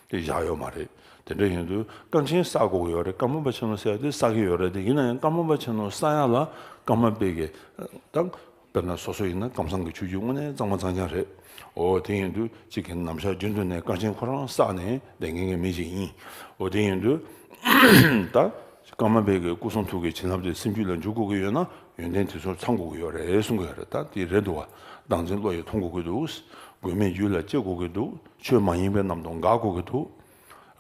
དེ་བཞག་ཡོད་མ་རེད། དེ་འདྲ་ཡིན་དུས་དཀའ་ཆེན་བསགས་དགོས་ཀྱི་ཡོད་རེད། ཀརྨ་པ་ཆེན་མོ་ཟེར་ཡ་དེ་བསགས་ཀྱི་ཡོད་རེད། དེ་ཡིན་ན་ཡང་ཀརྨ་པ་ཆེན་མོ་བསགས་ཡ་ལ་ཀརྨ་པའི་གི་ད། དཔེར་ན་སོ་སོ་ཡིན་ན་ཀཾ་ཚང་གི་ཆོས་བརྒྱུད་དངོས་གནས་གཙང་མ་གཙང་རྐྱང་རེད། འོ་དེ་ཡིན་དུས་གཅིག་གི་ནམ་ཞག་རྒྱུན་དུ་ནས་དཀའ་ཆེན་ཁོ་རང་བསགས་ནས་བསྡད་མཁན་གྱི་མི་ཞིག་ཡིན། འོ་དེ་ཡིན་དུས་ད་ཀརྨ་པའི་གི་སྐུ་གསུང་ཐུགས་ཀྱི་བྱིན་རླབས་དེ་སེམས་རྒྱུད་ལ་འཇུག་དགོས་ཀྱི་ཡོད་ན་ཡོན་ཏན་དེ་ཚོར་ཚང་དགོས་ཀྱི་ཡོད་རེད་གསུང་གི་ཡོད་རེད། ད་དེ་རེད་འདུག་བ། བདག་འཛིན་བློ་ཡིས་ཐོང་དགོས་ཀྱི་འདུག་མགོན་མེད་རྒྱུད་ལ་སྐྱེ་དགོས་ཀྱི་འདུག་ཆོས་མ་ཡིན་པའི་རྣམ་རྟོག་འགག་དགོས་ཀྱི་འདུག་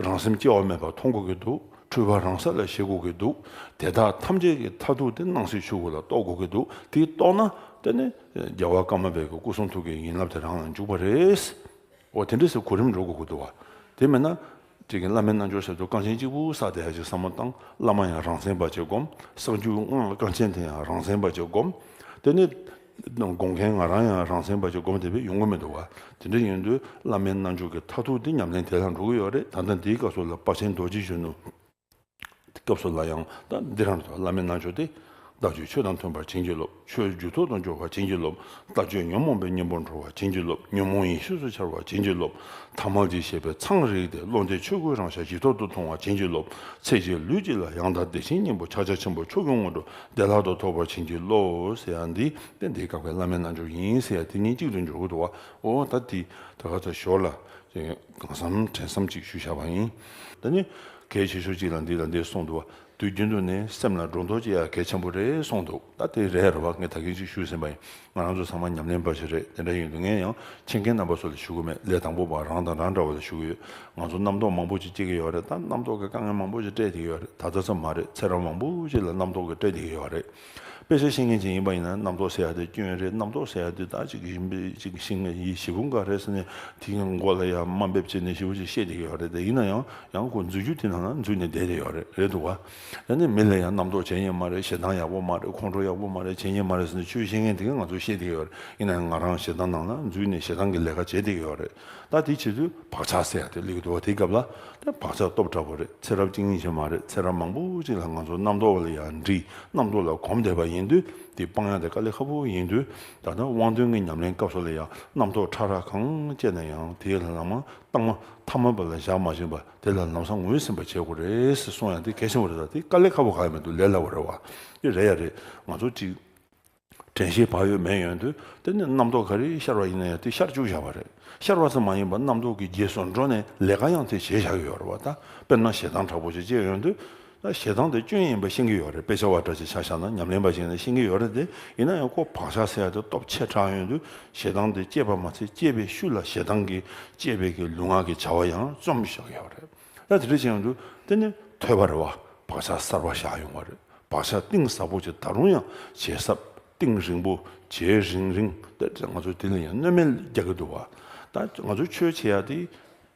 རང་སེམས་སྐྱེ་བ་མེད་པ་མཐོང་དགོས་ཀྱི་འདུག་འཁྲུལ་པ་རང་ས་ལ་ཞི་དགོས་ཀྱི་འདུག་དེ་དག་ཐམས་ཅད་ཀྱི་མཐར་ཐུག་དེ་སྣང་སྲིད་ཆོས་སྐུ་ལ་རྟོགས་དགོས་ཀྱི་འདུག་དེ་རྟོགས་ན་དེ་ནི་རྒྱལ་བ་ཀརྨ་པའི་གི་སྐུ་གསུང་ཐུགས་ཀྱི་བྱིན་རླབས་དེ་རང་ལ་འཇུག་པ་རེད། འོ་དེ་འདྲ་ཟེར་གོ་རིམ་འགྲོ་དགོས་ཀྱི་འདུག་བ། དེ་མིན་ན་དེ་གི་བླ་མའི་རྣལ་འབྱོར་ཟེར་དུས་རྐང་ཆེན་གཅིག་པུ་བསགས་བསྡད་ཡ་ཅིག་བསམ་བློ་བཏང་། བླ་མ་ཡང་རང་མཚན་པ་ཅིག་སྒོམ། བསགས་རྒྱུད་སྔགས་ཀྱི་རྐང་ཆེན་དེ་ཡང་རང་མཚན་པ་ཅིག་སྒོམ། དེ་ནི། སྒོམ་མཁན་ང་རང་ཡང་རང་མཚན་པ་ཅིག་སྒོམ་བསྡད་པས་ཡོང་གི་མི་འདུག་བ། དེ་འདྲ་ཡིན་དུས་བླ་མའི་རྣལ་འབྱོར་གྱི་མཐར་ཐུག་དེ་ཉམས་ལེན་དེ་ལ་འགྲོ་གི་ཡོད་རེད། ད་ལྟ་འདིའི་སྐབས་སུ་ལ་དཔལ་ཆེན་རྡོ་རྗེ་གཞོན་ནུ། སྐབས་སུ་ལ་ཡང་ད་འདི་རང་རེད། བླ་མའི་རྣལ་འབྱོར་དེ། ལྟ་སྤྱོད་ཆོས་དང་མཐུན་པར་བྱིན་གྱིས་རློབས། ཆོས་རྒྱུད་ཐོག་ཏུ་འཇོག་པར་བྱིན་གྱིས་རློབས། ལྟ་སྤྱོད་ཉོན་མོངས་པའི་གཉེན་པོར་འགྲོ་བར་བྱིན་གྱིས་རློབས། ཉོན་མོངས་ཡེ་ཤེས་སུ་འཆར་བར་བྱིན་གྱིས་རློབས། ཐ་མལ་གྱི་ཤེས་པའི་མཚང་རིགས་ཏེ། བློ་འདས་ཆོས་སྐུའི་རང་ཞལ་ཇི་ལྟར་དུ་མཐོང་བར་བྱིན་གྱིས་རློབས། ཚེ་གཅིག་ལུས་གཅིག་ལ་ཡང་དག་བདེ་ཆེན་སྙིང་པོ་ཕྱག་རྒྱ་ཆེན་པོ་མཆོག་གི་དངོས་གྲུབ་བདེ་བླག་ཏུ་ཐོབ་པར་བྱིན་གྱིས་རློབས་ཟེར་ཡ་འདི་ཏེ་འདི་བཀའ་བརྒྱད་བླ་མའི་རྣལ་འབྱོར་ཡིན་ཟེར་ཡ་དེ་གཉིས་གཅིག་ཏུ་འཇོག་གི་འདུག་བ། འོ་ད་དེ་ད་ག་ཚོད་ཞོར་ལ་གང་བསམ་དྲན་བསམ་ཅིག་ཞུ་བཞག་པ་ཡིན། ད་ནི་གལ་ཆེ་ཤོས་ཅིག་ལ་འདི་ལ་འདི་གསུངས་འདུག་བ། དུས་རྒྱུན་དུ་ནི་སེམས་ལ་སྒྲོ་འདོགས་བཅད་ཡ་གལ་ཆེན་པོ་རེད་གསུངས་འདུག་ད་དེ་རེད་རེད་བ། ངས་ད་གིན་ཅིག་ཞུས་ཟིན་པ་ཡིན། ང་རང་ཚོ་ཚང་མ་ཉམས་ལེན་པ་ཞིག་རེད། དེ་འདྲ་ཡིན་དུས་ངས་ཡང་མཁྱེན་མཁན་རྣམ་པ་ཚོ་ལ་ཞུ་གི་མེད། ལས་དང་པོ་པ་རང་དང་རང་འདྲ་བ་ལ་ཞུ་གི་ཡོད། ང་ཚོ་རྣམ་རྟོག་མང་པོ་ཅིག་སྐྱེ་གི་ཡོད་རེད། ད་རྣམ་རྟོག་གི་དཀའ་ངལ་མང་པོ་ཅིག་སྤྲད་བསྡད་ཀྱི་ཡོད་རེད། ད་ལྟ་ཙམ་མ་རེད། ཚེ་རབས་མང་པོ་ཅིག་ལ་རྣམ་རྟོག་གིས་སྤྲད་བསྡད་ཀྱི་ཡོད་རེད། དཔེ་ཆ་ཤེས་མཁན་ཅིག་ཡིན་པ་ཡིན་ན་རྣམ་རྟོག་ཟེར་ཡ་དེ་སྐྱོན་རེད། རྣམ་རྟོག་ཟེར་ཡ་དེ་ད་ཅིག་གི་ཞིང་ཅིག་ཞིང་ཡི་ཞེ་བུ་འགའ་རེད་ཟེར་ནས་དེའི་མགོ་ལ་ཡང་དམའ་འབེབས་བྱས་ནས་ཞེ་བོ་ཅིག་བཤད་བསྡད་ཀྱི་ཡོད་རེད། དེ་ཡིན་ན་ཡང་ཡང་ཁོ་འཛུལ་རྒྱུ་དེ་ནང་ན་འཛུལ་ནས་བསྡད་བསྡད་ཡོད་རེད། རེད་འདུག་བ། ཡང་ནི་མི་ལ་ཡང་རྣམ་རྟོག་བྱས་ཉེས་མ་རེད། ཞེ་སྡང་ཡག་པོ་མ་རེད། ཁོང་ཁྲོ་ཡག་པོ་མ་རེད། བྱས་ཉེས་མ་རེད་ཟེར་ནས་ཆོས་བཤད་མཁན་དེ་གས་ང་ཚོས་བཤད་བསྡད་ཀྱི་ཡོད་རེད། ཡིན་ན་ཡང་ང་རང་ཞེ་སྡང་ནང་ལ་འཛུལ་ནས་ཞེ་སྡང་གི་ལས་ཀ་བྱས་བསྡད་ཀྱི་ཡོད་རེད། ད་དེ་བྱེད་དུས་བག་ཆགས་ཟེར་ཡ་དེ་སླེབས་ཀྱི་འདུག་བ། དེའི་སྐབས་ལ་དེ་བག་ཆགས་སྟོབས་དྲག་པོ་རེད། ཚེ་རབས་གཅིག་གཉིས་ཤིག་མ་རེད། ཚེ་རབས་མང་པོ་ཅིག་ལ་ང་ཚོ་རྣམ་རྟོག་ལ་ཡང་འདྲིས། རྣམ་རྟོག་ལ་གོམས་བསྡད་པ་ཡིན་དུས་དེ་སྤང་ཡ་དེ་དཀའ་ལས་ཁག་པོ་ཡིན་དུས། ད་ལྟ་དབང་དོན་གྱི་ཉམས་ལེན་སྐབས་སུ་ལ་ཡང་རྣམ་རྟོག་ཕྲ་རགས་གང་སྐྱེས་ན་ཡང་དེ་ལ་ལམ་ཐ་མལ་པ་ལ་བཞག་མ་བཞིན་པ་དེ་ལ་ལམ་སང་ངོས་ཟིན་པ་བྱེད་དགོས་རེད་ཟེར་གསུང་ཡ་དེ་གལ་ཆེན་པོ་རེད། ད་དེ་དཀའ་ལས་ཁག་པོ་གང་ཡང་མི་འདུག་ལས་སླ་པོ་རེད་བ། དེ་རེད་ཡ་རེད། ང་ཚོ་གཅིག་དྲན་ཤེས་བག་ཡོད་མེད་ཡོད་དུས་དེ་ནི་རྣམ་རྟོག་ག་རེ་ཤར་བ་ཡིན་ན་ཡང་དེ་ཤར་བཅུག་བཞག་པ་རེད། ཤར་བ་ཙམ་མ་ཡིན་པར་རྣམ་རྟོག་གི་རྗེས་སུ་འགྲོ་ནས་ལས་ཀ་ཡང་དེ་བྱེད་བཞག་གི་ཡོད་རེད་བ། ད་དཔེར་ན་ཞེ་སྡང་དྲག་པོ་ཞིག་སྐྱེས་ཡོང་དུས་ད་ཞེ་སྡང་དེ་སྐྱོན་ཡིན་པ་ཤེས་ཀྱི་ཡོད་རེད། དཔེ་ཆ་བ་འདྲ་ཞིག་ཆ་བཞག་ན་ཉམས་ལེན་པ་ཞིག་ཡིན་ན་ཤེས་ཀྱི་ཡོད་རེད་དེ། ཡིན་ན་ཡང་ཁོ་བག་ཆགས་ཟེར་ཡ་དེ་སྟོབས་ཆེ་དྲགས་ཡོང་དུས་ཞེ་སྡང་དེ་སྐྱེས་པ་མ་ཚད་སྐྱེས་པའི་ཤུལ་ལ་ཞེ་སྡང་གིས་སྐྱེས་པའི་གི་ལུས་ངག་གི་བྱ་བ་ཡང་རྩོམ་བཞག་ཡོད་རེད། ད་དེ་འདྲ་བྱས་ཡོང་དུས་དེ་ནི་ཐོས་པ་རེད་བ། བག་ཆགས་གསར་པ་བཞག་ཡོང་བ་རེད། བག་ཆགས་གཏིང་ཟབ་པོ་ཅིག་ད་རུང་ཡང་ཇེ་ཟབ་གཏིང་རིང་པོ་ཇེ་རིང་རིང་དེ་ང་ཚོ་དེ་ལ་ཡང་གནོད་མེད་རྒྱག་གི་འདུག་བ། ད་ང་ཚོ་ཆོས་བྱེད་ཡ་དེ་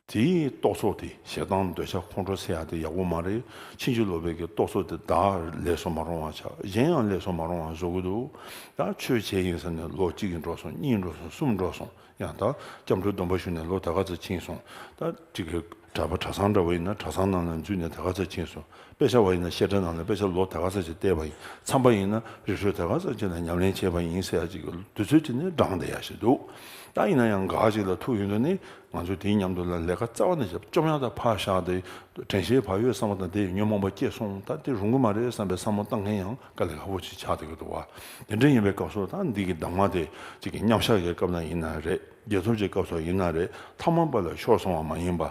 དེའི་རྟོག་ཚོགས་དེ་ཞེ་སྡང་འདོད་ཆགས་ཁོང་ཁྲོ་ཟེར་ཡ་དེ་ཡག་པོ་མ་རེད། ཕྱིན་ཅི་ལོག་པའི་གི་རྟོག་ཚོགས་དེ་བདག་ལས་སུ་མ་རུང་བ་ཆགས། གཞན་ཡང་ལས་སུ་མ་རུང་བ་བཟོ་གི་འདུག་ད་ཆོས་བྱེད་ཡིན་ཟེར་ནས་ལོ་གཅིག་གི་འགྲོ་སོང་། གཉིས་འགྲོ་སོང་། གསུམ་འགྲོ་སོང་། ཡང་ད་སྐྱབས་འགྲོའི་སྡོམ་པ་ཞུས་ནས་ལོ་ད་ག་ཚོད་ཕྱིན་སོང་། ད་ཅིག་གི་གྲྭ་པ་གྲྭ་ཚང་འདྲ་བོ་ཡིན་ན་གྲྭ་ཚང་ནང་ལ་འཛུལ་ནས་ད་ག་ཚོད་ཕྱིན་སོང་། དཔེ་ཆ་བ་ཡིན་ན་བཤད་གྲྭ་ནང་ལ་དཔེ་ཆ་ལོ་ད་ག་ཚོད་ཅིག་བལྟས་པ་ཡིན། མཚམས་པ་ཡིན་ན་རི་ཁྲོད་ད་ག་ཚོད་ཅིག་ལ་ཉམས་ལེན་བྱས་པ་ཡིན་ཟེར་ཡ་ཅིག་གི་དུས་ཚོད་ཅིག་ནས་འགྲངས་བསྡད་ཡ་ཞིག་འདུག་ད་ཡིན་ན་ཡང་འགའ་ཞིག་ལ་ཐུག་ཡོང་དུས་ནི་ང་ཚོས་དེའི་མཉམ་དུ་ལ་ལས་ཀ་རྩ་བ་ནས་བྱེད་བཅོམ་ཡ་ད་ཕར་བཞག་སྟེ་དྲན་ཤེས་བག་ཡོད་བསམ་པ་དང་དེ་ཉོན་མོངས་པ་སྐྱེས་སོང་། ད་དེ་རུང་གི་མ་རེད་བསམ་པའི་བསམ་བློ་བཏང་མཁན་ཡང་དཀའ་ལས་ཁག་པོ་ཅིག་ཆགས་བསྡད་ཀྱི་འདུག་བ། དེ་འདྲ་ཡིན་པའི་སྐབས་སུ་ད་འདི་གི་གདམས་ངག་དེ་ཅིག་གི་མཉམ་བཞག་གི་སྐབས་ན་ཡིན་ན་རེད། རྒྱལ་ཚབ་ཀྱི་སྐབས་སུ་ཡིན་ན་རེད། ཐ་མལ་པ་ལ་ཤོར་སོང་བ་མ་ཡིན་པ།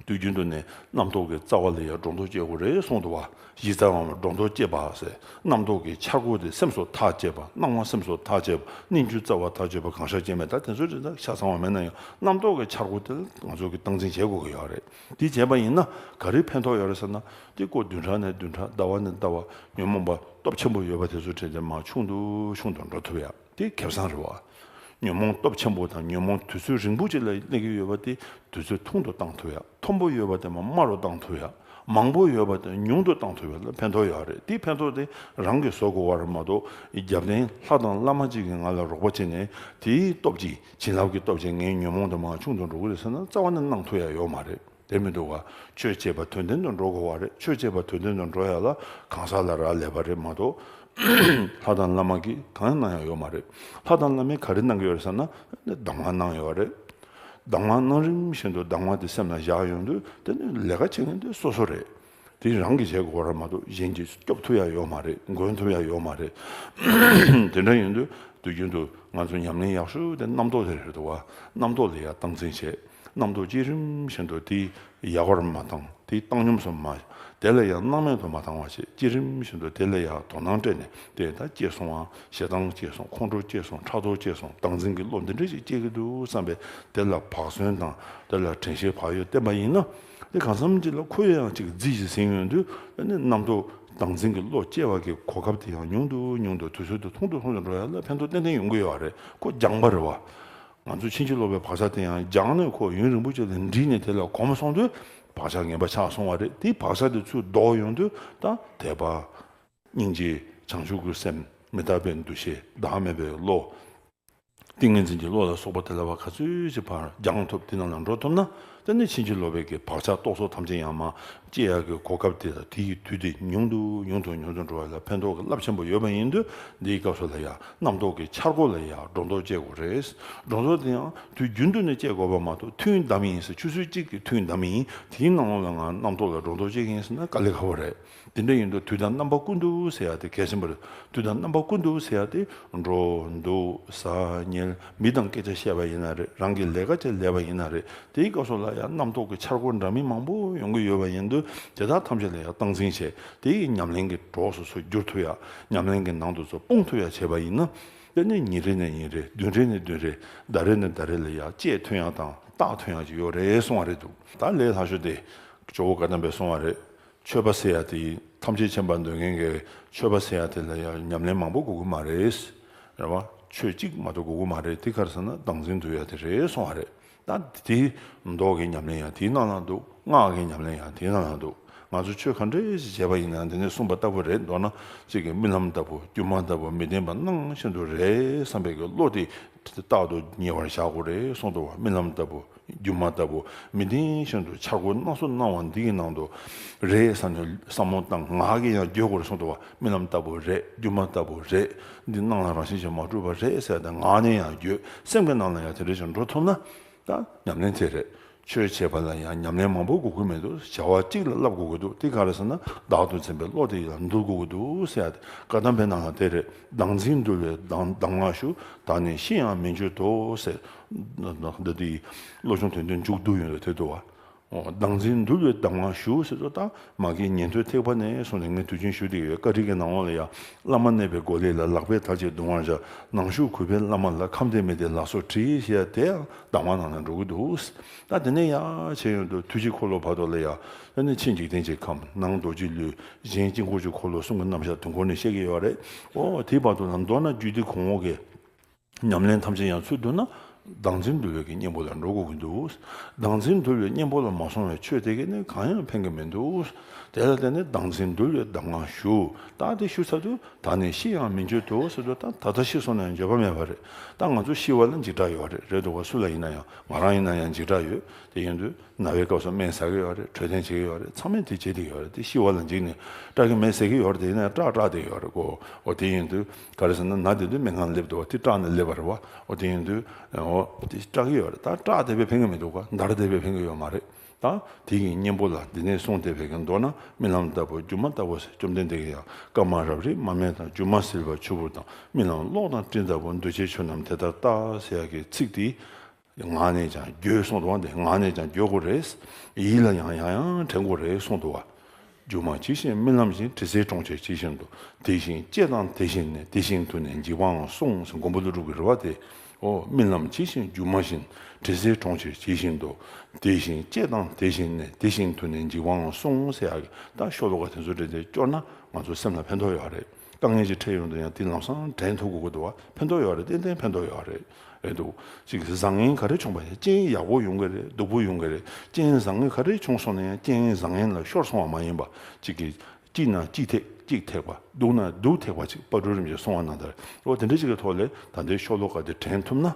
དུས་རྒྱུན་དུ་ནི་རྣམ་རྟོག་གི་རྩ་བ་ལ་ཡང་སྒྲོ་འདོགས་གཅོད་དགོས་རེད་གསུངས་འདུག་བ། གཞི་རྩ་བའང་སྒྲོ་འདོགས་གཅོད་པ་ཟེར། རྣམ་རྟོག་གི་འཆར་སྒོ་དེ་སེམས་སུ་ཐག་བཅད་པ། སྣང་བ་སེམས་སུ་ཐག་བཅད་པ། གནས་འགྱུ་རྩ་བ་ཐག་གཅོད་པ། གང་ཤར་སྐྱེ་མེད། ད་དེ་ཚོ་རེད། ད་ཆ་ཚང་བ་མེད་ན་ཡང་རྣམ་རྟོག་གི་འཆར་སྒོ་དེ་ང་ཚོ་གི་སྟངས་འཛིན་བྱེད་དགོས་ཀྱི་ཡོད་རེད། དེ་བྱས་པ་ཡིན་ན་ག་རེ་ཕན་ཐོགས་ཡོད་རེད་ཟེར་ན། དེ་སྐོར་བདུན་ཕྲག་ནས་བདུན་ཕྲག་ཟླ་བ་ནས་ཟླ་བ་ཉོན་མོངས་པ་སྟོབས་ཆེན་པོ་ཡོད་པ་དེ་ཚོ་དྲན་ཏེ་མར་ཆུང་དུ་ཆུང་དུ་འགྲོ་ཐུབ་ཡ་དེ་ཁེ་བཟང་རེད་བ། ཉོན་མོངས་སྟོབས་ཆེན་པོ་དང་ཉོན་མོངས་དུས་ཚོད་རིང་པོ་ཅིག་ལ་གནས་ཀྱི་ཡོད་པ་དེ་དུས་ཚོད་ཐུང་དུ་བཏང་ཐུབ་ཡ། མཐོན་པོ་ཡོད་པ་དེ་མར་དམའ་རུ་བཏང་ཐུབ་ཡ། མང་པོ་ཡོད་པ་དེ་ཉུང་དུ་བཏང་ཐུབ་ཡ་ལ་ཕན་ཐོགས་ཡོད་རེད། དེའི་ཕན་ཐོགས་དེ་རང་གིས་བཟོ་དགོས་པ་རེད་མ་གཏོགས་རྒྱབ་རྟེན་ལྷ་དང་བླ་མ་གཅིག་གིས་ང་ལ་རོགས་པ་བྱས་ནས་དེའི་སྟོབས་ཀྱིས་བྱིན་རླབས་ཀྱི་སྟོབས་ཀྱིས་ངའི་ཉོན་མོངས་དེ་མར་ཆུང་དུ་འགྲོ་གི་རེད་ཟེར་ན་རྩ་བ་ནས་གནང་ཐུབ་ཡ་ཡོད་མ་རེད། དེ་མི་འདུག་བ། ཆོས་བྱེད་པ་དོན་ལྡན་དུ་འགྲོ་དགོས་བ་རེད། ཆོས་བྱེད་པ་དོན་ལྡན་དུ་འགྲོ་ཡ་ལ་གང་ཟག་ལ་རག་ལས་པ་རེད་མ་གཏོགས། ལྷ་དང་བླ་མ་གིས་གང་ཡང་གནང་ཡ་ཡོད་མ་རེད། ལྷ་དང་བླ་མས་ག་རེ་གནང་གི་ཡོད་རེད་ཟེར་ན། གདམས་ངག་གནང་ཡོད་རེད། གདམས་ངག་གནང་རིམ་བཞིན་དུ་གདམས་ངག་དེ་སེམས་ལ་བཞག་ཡོང་དུས་དེ་ནི་ལས་ཀ་བྱེད་མཁན་དེ་སོ་སོ་རེད། དེ་རང་གིས་བྱེད་དགོས་རེད་མ་གཏོགས་གཞན་གྱིས་སྐྱོབ་ཐུབ་ཡ་ཡོད་མ་རེད། འགོན་ཐུབ་ཡ་ཡོད་མ་རེད། དེ་འདྲ་ཡིན་དུས་དུས་རྒྱུན་དུ་ང་ཚོ་ཉམས་ལེན་ཡག་ཤོས་དེ་རྣམ་རྟོག་དེ་རེད་འདུག་བ། རྣམ་རྟོག་ལ་ཡ་སྟངས་འཛིན་བྱེད། རྣམ་རྟོག་བསྐྱེད་རིམ་བཞིན་དུ་དེ་ཡག་པར་མ་བཏང་། དེ་བཏང་སྙོམས་སུ་མ། དེ་ལ་ཡང་སྣང་མེད་དུ་མ་བཏང་བ་བྱེད། བསྐྱེད་རིམ་བཞིན་དུ་དེ་ལ་ཡང་དོ་སྣང་སྤྲད་ནས་དེ་ད་སྐྱེས་སོང་བ། ཞེ་སྡང་སྐྱེས་སོང་། ཁོང་ཁྲོ་སྐྱེས་སོང་། ཕྲག་དོག་སྐྱེས་སོང་། སྟངས་འཛིན་གྱི་བློ་འདི་འདྲ་ཞིག་སྐྱེ་གི་འདུག་བསམ་པས་དེ་ལ་བག་ཟོན་དང་དེ་ལ་དྲན་ཤེས་བག་ཡོད་བསྟེན་པ་ཡིན་ན། དེ་གང་འཚམ་ཅིག་ལ་ཁོ་ཡང་ཅིག་རྫི་ཞིག་ཟིན་ཡོང་དུས་ཨ་ནི་རྣམ་རྟོག་སྟངས་འཛིན་གྱི་བློ་སྐྱེ་བ་གི་གོ་སྐབས་དེ་ཡང་ཉུང་དུ་ཉུང་དུ་དུས་ཚོད་དེ་ཐུང་དུ་ཐུང་དུ་འགྲོ་ཡ་ལ་ཕན་ཐོགས་ཏན་ཏན་ཡོང་གི་ཡོད་རེད། ཁོ་སྦྱངས་པ་རེད་བ། ང་ཚོས་ཕྱིན་ཅི་ལོག་པའི་བག་ཆགས་དེ་ཡང་སྦྱངས་ནས་ཁོ་ཡུན་རིང་པོ་ཅིག་ལ་འདྲིས་ནས་དེ་ལ་གོམས་སོང་དུས་བག་ཆགས་ངན་པ་ཆགས་སོང་བ་རེད། དེའི་བག་ཆགས་དེ་ཚུར་ལྡོག་ཡོང་དུས་ད་དད་པ། སྙིང་རྗེ། བྱང་ཆུབ་ཀྱི་སེམས། མི་རྟག་པའི་འདུ་ཤེས། བདག་མེད་པའི་བློ། ཏིང་ངེ་འཛིན་གྱི་བློ་ལ་སོགས་པ་དེ་ལ་བ་ག་ཚོད་ཅིག་ཕར་སྦྱང་ཐུབ། དེ་ནང་ལ་འགྲོ་ཐུབ་ན་དེ་ནི་ཕྱིན་ཅི་ལོག་པའི་གི་བག་ཆགས་རྟོག་ཚོགས་ཐམས་ཅད་ཡང་མར་ སྐྱེ་ཡག་གི་གོ་སྐབས་དེ་དང་དེ་ཡི་དུས་དེ་ཉུང་དུ་ཉུང་དུ་ཉུང་དུ་འགྲོ་བ་ལ་ཕན་ཐོགས་ཀྱི་རླབས་ཆེན་པོ་ཡོད་པ་ཡིན་དུས། འདིའི་སྐབས་སུ་ལ་ཡང་རྣམ་རྟོག་གི་འཆར་སྒོ་ལ་ཡང་སྒྲོ་འདོགས་བཅད་དགོས་རེད། སྒྲོ་འདོགས་དེ་ཡང་དུས་རྒྱུན་དུ་ནས་བཅད་དགོས་པ་མ་གཏོགས། ཐུན་བསྡམས་ཡིན་ཟེར། ཆུ་ཚོད་གཅིག་གི་ཐུན་བསྡམས་ཡིན། དེའི་ནང་ལོགས་ལ་ང་རྣམ་རྟོག་ལ་སྒྲོ་འདོགས་བཅད་ཀྱི་ཡིན་ཟེར་ན་དཀའ་ལས་ཁག་པོ་རེད། དེ་འདྲ་ཡིན་དུས་དུས་དང་རྣམ་པ་ཀུན་ཏུ་ཟེར་ཡ་དེ་གལ་ཆེན་པོ་རེད། དུས་དང་རྣམ་པ་ཀུན་ཏུ་ཟེར་ཡ་དེ་འགྲོ་འདུག་ཟ་ཉལ། མི་དང་སྐད་ཆ་བཤད་པ་ཡིན་ན་རེད། རང་གི་ལས་ཀ་བྱེད་ལས་པ་ཡིན་ན་རེད། དེའི་སྐབས་སུ་ལ་ཡང་རྣམ་རྟོག་གི་འཆར་སྒོ་འདྲ་མིན་མང་པོ་ཡོང་གི་ཡོད་པ་ཡིན་དུས། དེ་དག་ཐམས་ཅད་ལ་ཡང་སྟངས་འཛིན་བྱས། དེ་ཡི་ཉམས་ལེན་གྱི་གྲོགས་སུ་སུ་འགྱུར་ཐུབ་ཡ། ཉམས་ལེན་གྱི་ནང་དུ་སུ་སྤུངས་ཐུབ་ཡ་བྱས་པ་ཡིན་ན། དེ་ནི་ཉིན་རེ་ནས་ཉིན་རེ། བདུན་རེ་ནས་བདུན་རེ། ཟླ་རེ་ནས་ཟླ་རེ་ལ་ཡང་དཔྱད་ཐོན་ཡ་དང་བརྟག་ཐོན་ཡ་ཅིག་ཡོད་རེད་གསུང་བ་རེད་འདུག་ད་ལས་སླ་ཤོས་དེ་ཇོ་བོ་བཀའ་གདམས་པས་གསུང་བ་རེད། མཆོད་པ་ཟེར་ཡ་དེ་ཡིན། ཐམས་ཅད་མཁྱེན་པར་འདོད་མཁན་གྱི་མཆོད་པ་ཟེར་ཡ་དེ་ལ་ཡང་ཉམས་ལེན་མང་པོ་དགོས་ཀྱི་མ་རེད། རེད་བ། ཆོས་གཅིག་མ་གཏོགས་དགོས་ཀྱི་མ་རེད། དེ་ག་རེ་ཟེར་ན་བདག་འཛིན་འདུལ་ཡ་དེ་རེད་གསུང་བ་རེད། ད་དེ་མདོ་གི་ཉམས་ལེན་ཡང་དེའི་ནང་ན་འདུག་སྔགས་ཀྱི་ཉམས་ལེན་ཡང་དེའི་ནང་ན་འདུག་ང་ཚོ་ཆོས་ག་འདྲས་ཞིག་བྱས་པ་ཡིན་ན་དེ་ནས་གསུངས་པ་ལྟ་བུ་རེད། མདོར་ན་གཅིག་གི་རྨི་ལམ་ལྟ་བུ། སྒྱུ་མ་ལྟ་བུ། མི་བདེན་པ་སྣང་བཞིན་དུ་རེད་བསམ་པའི་གི་བློ་དེ་རྟག་ཏུ་ཉེ་བར་བཞག་དགོས་རེད་གསུངས་འདུག་བ། རྨི་ལམ་ལྟ་བུ། སྒྱུ་མ་ལྟ་བུ། མི་བདེན་བཞིན་དུ་འཆར་སྒོ་སྣ་ཚོགས་སྣང་བ་འདི་གི་ནང་དུ་རེད་བསམ་ནས་བསམ་བློ་བཏང་། ངག་གིས་ཡང་བརྗོད་དགོས་རེད་གསུངས་འདུག་བ། རྨི་ལམ་ལྟ་བུ་རེད། སྒྱུ་མ་ལྟ་བུ་རེད། འདི་སྣང་ལ་རང་བཞིན་གྱིས་མ་གྲུབ་པ་རེད་ཟེར་ཏེ་ངག་ནས་ཡང་བརྗོད། སེམས་ཀྱི་ནང་ལ་ཡང་དེ་འདྲ་ཞིག་འགྲོ་ཐུབ་ན། ད་ཉམས་ལེན་དེ་རེད། ཆོས་བྱེད་པ་ལ་ཡང་ཉམས་ལེན་མང་པོ་དགོས་ཀྱི་མི་འདུག་བྱ་བ་གཅིག་ལ་བསླབ་དགོས་ཀྱི་འདུག་དེ་ག་རེ་ཟེར་ན་བདག་ཏུ་འཛིན་པའི་བློ་དེ་ཡང་འདུལ་དགོས་ཀྱི་འདུག་ཟེར་ཡ་དེ། བཀའ་གདམས་པའི་ནང་ལ་དེ་རེད། བདག་འཛིན་འདུལ་བའི་གདམས་གདམས་ངག་ཞུ། བདག་ནི་ཤི་ཡང་མི་འགྱུར་ཏོ་ཟེར། འདི་དེ་བློ་སྦྱོང་དོན་ལྡན་མཇུག་བསྡུ་ཡོང་དུས་དེ་འདུག་བ། འོ། བདག་འཛིན་འདུལ་བའི་གདམས་ངག་ཞུ་ཟེར་དུས། ད་མ་གི་ཉན་ཐོས་ཐེག་པ་ནས་བཟུང་ནས་ངས་དུས་རྒྱུན་ཞུ་བསྡད་ཡོད། བཀའ་དྲིན་གྱི་ནང་ལོགས་ལ་ཡང་བླ་མ་གནས་པའི་སྒོ་ལས་ལ། ལག་པས་བདག་གཅིག་བརྡུང་བར་བྱ། ནང་ཞུགས་གུས་པས་བླ་མ་ལ། ཁམས་བདེ་མི་བདེ་ལ་སོགས་དྲི། ཞེས་དེ་ཡང་གདམས་ངག་ནང་ན་འགྲོ་གི་འདུག་ད་དེ་ནས་ཡར་བྱས་ཡོང་དུས་ཐུགས་རྗེ་འཁོར་ལོ་བར་དུ་ལ་ཡང་། དེ་ནས་ཕྱི་འཇིག་རྟེན་གྱི་ཁམས། ནང་རྡོ་རྗེ་ལུས། གཞན་དཀྱིལ་འཁོར་གྱི་འཁོར་ལོ་གསུམ་གྱི་རྣམ་གཞག་དུས་འཁོར་ནས་བཤད་ཀྱི་ཡོད་རེད། འོ། དེའི་བར་དུ་ལ་མདོར་ན་རྒྱུད་སྡེ་གོང་འོག་གི་ཉམས་ལེན་ཐམས་ཅད་ཡང་ཚུར་བསྡུ་ན། བདག་འཛིན་འདུལ་བའི་གི་གཉེན་པོ་ལ་འགྲོ་དགོས་ཀྱི་འདུག་བདག་འཛིན་འདུལ་བའི་གཉེན་པོ་ལ་མ་སོང་བའི་ཆོས་དེ་གས་ནི་གང་ཡང་ཕན་གྱི་མི་འདུག་དེ་ལ་བརྟེན་ནས་བདག་འཛིན་འདུལ་བའི་གདམས་ངག་ཞུ། ད་དེ་ཞུ་ཚར་དུས། བདག་ནི་ཤི་ཡང་མི་འགྱུར་ཏོ་ཟེར་དུས། ད་ད་ལྟ་ཤི་སོང་ན་ཡང་འགྱོད་པ་མེད་པ་རེད། ད་ང་ཚོ་ཤི་བ་ལ་འཇིགས་སྐྲག་ཡོད་རེད། རེད་འདུག་བ། སུ་ལ་ཡིན་ན་ཡང་། ང་རང་ཡིན་ན་ཡང་འཇིགས་སྐྲག་ཡོད། དེ་ཡིན་དུས། ན་བའི་སྐབས་སུ་སྨན་ཟ་གི་ཡོད་རེད། འཕྲོད་བསྟེན་བྱེད་ཀྱི་ཡོད་རེད། ཚང་མས་དེ་བྱེད་བསྡད་ཀྱི་ཡོད་རེད། དེ་ཤི་བ་ལ་འཇིགས་ནས་སྐྲག་གི་མེད་ཟེར་གྱི་ཡོད་རེད། དེ་ཡིན་ན་སྐྲག་སྐྲག་བསྡད་ཀྱི་ཡོད་རེད་གོ། འོ། དེ་ཡིན་དུས་ག་རེ་ཟེར་ན། ན་བསྡད་དུས་སྨན་ཁང་ལ་སླེབས་འདུག་བ། དེ་སྐྲག་ནས་སླེབས་པ་རེད་བ། འོ། དེ་ཡིན་དུས། འོ། དེ་སྐྲག་གི་ཡོད་རེད། ད་སྐྲག་བསྡད་པས་ཕན་གྱི་མི་འདུག་ག་འདར་བསྡད་པས་ཕན་གྱི་ཡོད་མ་རེད། ད་དེ་ཡི་གཉེན་པོ་ལ་འདི་ནས་གསུངས་བསྡད་པའི་གི་མདོར་ན། རྨི་ལམ་ལྟ་བུ། སྒྱུ་མ་ལྟ་བུ་ཟེར། བཅོམ་ལྡན་འདས་ཀྱིས་ཡང་། སྐར་མ་རབ་རིབ་མ་སྨིན་དང་། སྒྱུ་མ་བསིལ་བ་ཆུ་བུར་དང་། རྨི་ལམ་གློག་དང་སྤྲིན་ལྟ་བུ། འདུ་བྱེད་ཆོས་རྣམས་དེ་ལྟར་རྟག་ཟེར་ཡ་གི་ཚིག་དེ། ངག་ནས་ཀྱང་བརྗོད་གསུངས་འདུག་བ། འདི་ངག་ནས་ཀྱང་བརྗོད་དགོས་རེད། ཡིད་ལ་ཡང་ཡང་ཡང་དྲན་དགོས་རེད་གསུངས་འདུག་བ། སྒྱུ་མ་ཇི་བཞིན་རྨི་ལམ་བཞིན། དྲི་ཟའི་གྲོང་ཁྱེར་ཇི་བཞིན་དུ། དེ་བཞིན་སྐྱེ་དང་དེ་བཞིན་གནས། དེ་བཞིན་དུ་ནི་འཇིག་པའང་གསུངས་ཟེར། མགོན་པོ་ཀླུ་སྒྲུབ་ཀྱི་རེད་བ་དེ། འོ། རྨི་ལམ་ཇི་བཞིན་སྒྱུ་མ་བཞིན། དྲི་ཟའི་གྲོང་ཁྱེར་ཇི་བཞིན་དུ། དེ་བཞིན་སྐྱེ་དང་དེ་བཞིན་གནས། དེ་བཞིན་དུ་ནི་འཇིག་པའང་གསུངས་ཟེར་ཡག་གི། ད་ཤོ་ལོ་ཀ་དེ་ཚོ་འདྲ་དེ་སྐྱོར་ན་ང་ཚོ་སེམས་ལ་ཕན་ཐོགས་ཡོད་རེད། དཀའ་ངལ་ཅིག་འཕྲད་ཡོང་དུས་ཡང་དེ་ལམ་སང་དྲན་ཐུབ་དགོས་ཀྱི་འདུག་བ། ཕན་ཐོགས་ཡོད་རེད། ཏན་ཏན་ཕན་ཐོགས་ཡོད་རེད། རེད་འདུག་ཅིག་བཟང་ངན་ག་རེ་བྱུང་བ་ཡང་། རྐྱེན་ཡག་པོ་ཡོང་གི་རེད། སྡུག་པོ་ཡོང་གི་རེད། རྐྱེན་བཟང་ངན་ག་རེ་བྱུང་སོང་ན་ཡང་། རྐྱེན་བཟང་ངན་ལ་ཤོར་སོང་བ་མ་ཡིན་པ། ཅིག་གི། སྐྱིད་ན་སྐྱིད་ཐེག་གཅིག་ཐེག་པ། སྡུག་ན་སྡུག་ཐེག་པ་ཅིག། དཔལ་སྤྲུལ་རིན་པོ་ཆེས་གསུངས་པ་ནང་ལྟར། འོ། དེ་འདྲ་ཅིག་གི་ཐོག་ལས་ད་ལྟའི་ཤོ་ལོ་ཀ་དེ་དྲན་ཐུབ་ན།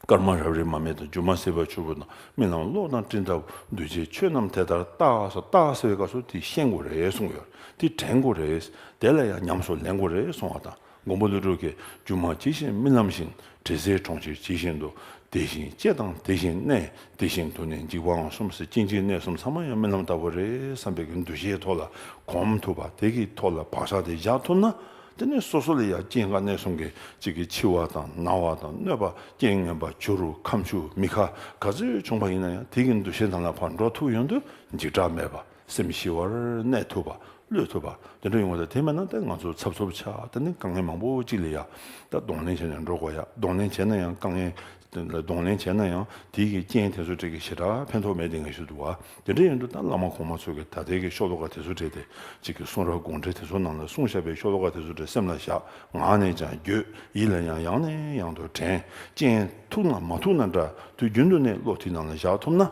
སྐར་མ་རབ་རིབ་མ་སྨིན་དང་། སྒྱུ་མ་བསིལ་བ་ཆུ་བུར་དང་། རྨི་ལམ་གློག་དང་སྤྲིན་ལྟ་བུ། འདུ་བྱེད་ཆོས་རྣམས་དེ་ལྟར་རྟག་ཟེར། རྟག་ཟེར་བའི་སྐབས་སུ་དེ་ཤེས་དགོས་རེད་གསུངས་ཡོད། དེ་དྲན་དགོས་རེད། དེ་ལ་ཡང་ཉམས་སུ་ལེན་དགོས་རེད་གསུངས་པ་དང་། མགོན་པོ་ཀླུ་སྒྲུབ་ཀྱིས། སྒྱུ་མ་ཇི་བཞིན་རྨི་ལམ་བཞིན། དྲི་ཟའི་གྲོང་ཁྱེར་ཇི་བཞིན་དུ། དེ་བཞིན་སྐྱེ་དང་དེ་བཞིན་གནས། དེ་བཞིན་དུ་ནི་འཇིག་པའང་གསུངས་ཟེར། སྐྱེ་འཇིག་གནས་གསུམ་ཚང་མ་ཡང་རྨི་ལམ་ལྟ་བུ་རེད་བསམ་པའི་གི་འདུ་ཤེས་ཐོག་ལ་གོམས་ཐུབ་པ། དེ་གི་ཐོག་ལ་བག་ཆགས་དེ་བཞག་ཐུབ་ན། དེ་ནས་སོ་སོ་ལ་ཡང་སྐྱེ་རྒ་གནས་གསུམ་གྱི་གཅིག་གི་འཆི་བ་དང་ན་བ་དང་གནོད་པ། རྐྱེན་ངན་པ། བྱུ་རུ་ཁ་མཆུ་མི་ཁ་ག་ཚོད་བྱུང་བ་ཡིན་ན་ཡང་། དེ་གི་འདུ་ཤེས་ནང་ལ་ཕར་འགྲོ་ཐུབ་ཡོང་དུས་འཇིགས་སྐྲག་མེད་པ། སེམས་ཞི་བར་གནས་ཐུབ་པ། བློས་ཐུབ་པ་དེ་འདྲ་ཡོང་བ་དང་། དེ་མིན་ན་ད་ང་ཚོ་འཚབ་འཚུབ་ཆགས། དེ་ནི་དཀའ་ངལ་མང་པོ་གཅིག་ལ་ཡ། ད་གདོང་ལེན་བྱས་ནས་འགྲོ་དགོས་ཡ། གདོང་ལེན་བྱས་ན་ཡང་དཀའ་ངལ། གདོང་ལེན་བྱས་ན་ཡང་དེའི་གི་རྐྱེན་དེ་ཚོ་འདྲ་གི་ཞེ་དྲག་ཕན་ཐོགས་མེད་དེ་ངས་ཞུ་འདུག་བ། དེ་འདྲ་ཡིན་དུས་ད་བླ་མ་གོང་མ་ཚོ་གི་ད་ལྟའི་གི་ཤོ་ལོ་ཀ་དེ་ཚོ་འདྲ་དེ་གཅིག་གི་གསུང་རབ་དགོངས་འགྲེལ་དེ་ཚོ་ནང་ལ་གསུངས་བཞག་པའི་ཤོ་ལོ་ཀ་དེ་ཚོ་འདྲ་སེམས་ལ་བཞག་ངག་ནས་ཀྱང་བརྗོད། ཡིད་ལ་ཡང་ཡང་ནས་ཡང་དུ་དྲན། རྐྱེན་ཐུག་ན་མ་ཐུག་ན་འདྲ། དུས་རྒྱུན་དུ་ནས་བློ་དེའི་ནང་ལ་བཞག་ཐུབ་ན།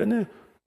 དེ་ནས།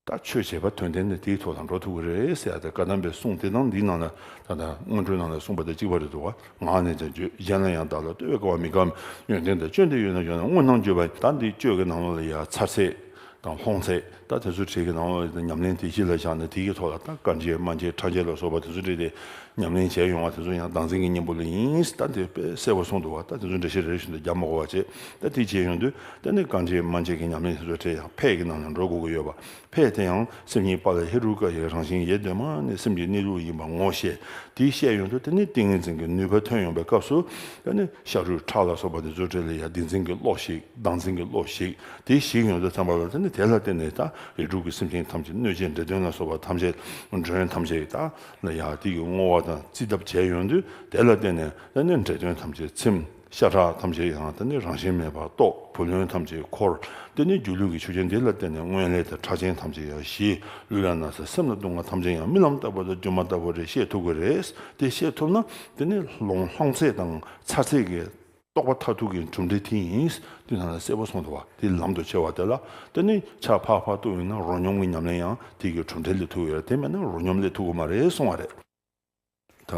ད་ཆོས་བྱེད་པ་དོན་ལྡན་ནི་དེའི་ཐོག་ལ་འགྲོ་ཐུབ་ཀྱི་རེད་ཟེར་ཡ་དེ། བཀའ་གདམས་པའི་གསུང་དེ་དང་འདིའི་ནང་ལ། ད་ལྟ་སྔོན་འགྲོའི་ནང་ལ་གསུངས་པ་དང་གཅིག་པ་རེད་འདུག་བ། ངག་ནས་ཀྱང་བརྗོད། གཞན་ལ་ཡང་བདག་ལ་བསྟོད་པའི་དགའ་བ་མི་དགའ་མིན། ཡོན་ཏན་དང་བཅོས་འདི་ཡོད་ན་ཡོད་ན། དངོས་སྣང་བརྗོད་པ། ད་འདི་བཅོས་ཀྱི་ནང་ལོགས་ལ་ཡ་ཚར་ཚད། དང་ལྷུང་བཟེད་ད་དེ་ཚོ་བྲིས་ཀྱི་ནང་ལ་ཉམས་ལེན་དེ་གཞི་ལ་བཞག་ནས་དེ་གི་ཐོག་ལ་ད་དཀར་འབྱེད་དམར་འབྱེད་ཕྲ་འབྱེད་ལ་སོགས་པ་དེ་ཚོ་བྲིས་ཏེ་ཉམས་ལེན་བྱས་ཡོང་བ་དེ་ཚོ་ཡང་བདག་འཛིན་གྱི་གཉེན་པོ་ལ་ཡིན་ད་དེ་དཔེ་གསལ་པོ་གསུངས་འདུག་བ། ད་དེ་ཚོ་འགྲེལ་བཤད་རེ་ཞུ་འདུག་རྒྱག་མ་དགོས་པ་བྱས། ད་དེ་བྱས་ཡོང་དུས་ད་ནི་དཀར་འབྱེད་དམར་འབྱེད་ཀྱི་ཉམས་ལེན་དེ་ཚོ་བྲིས་ཡང་ཕས་ཀྱི་ནང་ལ་འགྲོ་དགོས་ཀྱི་ཡོད་པ། ཕས་དེ་ཡང་སེམས་ཉིད་པ་ལ་ཧེ་རུ་ཀ་ཡི་རང་བཞིན་ཡེ་གདོད་མ་ནས་སེམས་ཀྱི་གནས་ལུགས་ཡིན་པ་ངོ་ཤེས། དེ་ཤེས་ཡོང་དུས་དེ་ནི་ཏིང་ངེ་འཛིན་གྱི་ནུས་པ་ཐོན་ཡོང་བའི་སྐབས་སུ་དེ་ནི་ཤ་རུས་ཁྲག་ལ་སོགས་པ་དེ་ཚོ་གྲས་ལ་ཡང་བདེན་འཛིན་གྱི་བློ་ཞིག་བདག་འཛིན་གྱི་བློ་ཞིག་དེ་ཞིག་ཡོང་དུས་ཙམ་པ་ལ་དེ་ནི་དེ་ལ་བརྟེན་ནས་ད་རིགས་དྲུག་གི་སེམས་ཅན་ཐམས་ཅད་གནོད་བྱེད་འདྲེ་གདོན་ལ་སོགས་པ་ཐམས་ཅད་མགྲོན་ཐམས་ཅད་ད་ལ་ཡང་དེ་གི་བསྔོ་བ་དང་རྩིས་ཐབས་བྱས་ཡོང་དུས་དེ་ལ་བརྟེན་ནས་དེ་ནི་འདྲེ་གདོན་ཐམས་ཅད་ཚིམ། ཤ་ཁྲག་ཐམས་ཅད་ཡང་དེ་ནི་རང་བཞིན་མེད་པར་རྟོགས། བུ་ལོན་ཐམས་ཅད་འཁོར། དེ་ནི་སྒྱུ་ལུས་ཀྱི་ཆོས་ཅན་འདི་ལ་བརྟེན་ནས་སྔོན་ལས་དང་ཕྲ་ཅན་ཐམས་ཅད་ཡང་ཞི། ལུས་ལ་ན་ཚ་སེམས་ལ་སྡུག་བསྔལ་ཐམས་ཅད་ཡང་རྨི་ལམ་ལྟ་བུ་དང་སྒྱུ་མ་ལྟ་བུ་རེད་ཤེས་ཐུབ་ཀྱི་རེད། དེ་ཤེས་ཐུབ་ན་དེ་ནི་ལོང་ལྷུང་བཟེད་དང་ཚར་བཟེད་ཀྱི་རྟོག་པ་མཐར་ཐུག་གི་གྲུབ་འབྲས་དེ་ཡིན། དེ་ནང་ལ་གསལ་པོ་གསུངས་འདུག་བ། དེ་ལམ་དུ་ཆེ་བ་དེ་ལ་དེ་ནི་ཆ་ཕག་ཕག་ཏུ་ཡིན་ན་རོ་སྙོམས་ཀྱི་ཉམས་ལེན་ཡང་དེ་གི་གྲུབ་འབྲས་ལས་ཐུག་ཡོད། དེ་མེད་ན་རོ་སྙོམས་ལས་ཐུག་གི་མ་རེད་གསུང་བ་རེད། ད་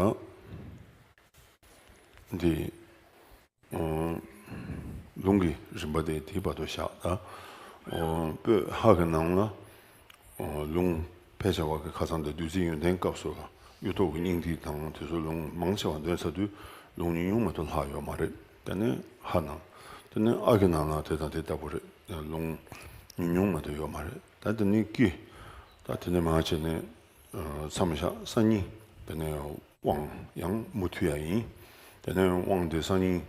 འདི་ལུང་གི་རིམ་པ་དེ་དེའི་བར་དུ་བཞག་ད་པོད་ཧ་གི་ནང་ལ་ལུང་ཕལ་ཆེ་བ་གི་ཁ་སང་དེ་བདུད་རྩི་ཡོན་ཏན་སྐབས་སུ་ལ་གཡུ་ཐོག་གི་སྙིང་ཐིག་དང་དེ་ཚོ་ལུང་མང་ཆེ་བ་འདོན་ཚར་དུས་ལུང་ཉུང་ཉུང་མ་གཏོགས་ལྷག་ཡོད་མ་རེད། དེ་ནས་ཧ་ནང་དེ་ནས་ཨ་གི་ནང་ལ་དེ་དང་དེ་ལྟ་བུ་རེད། ལུང་ཉུང་ཉུང་མ་གཏོགས་ཡོད་མ་རེད། ད་དེ་ནས་ཀི་ད་དེ་ནས་མ་བྱས་ནས། མཚམས་བཞག་སང་ཉིན་དེ་ནས་དབང་ཡང་མུ་མཐུད་ཡ་ཡིན། དེ་ནས་དབང་དེ་སང་ཉིན་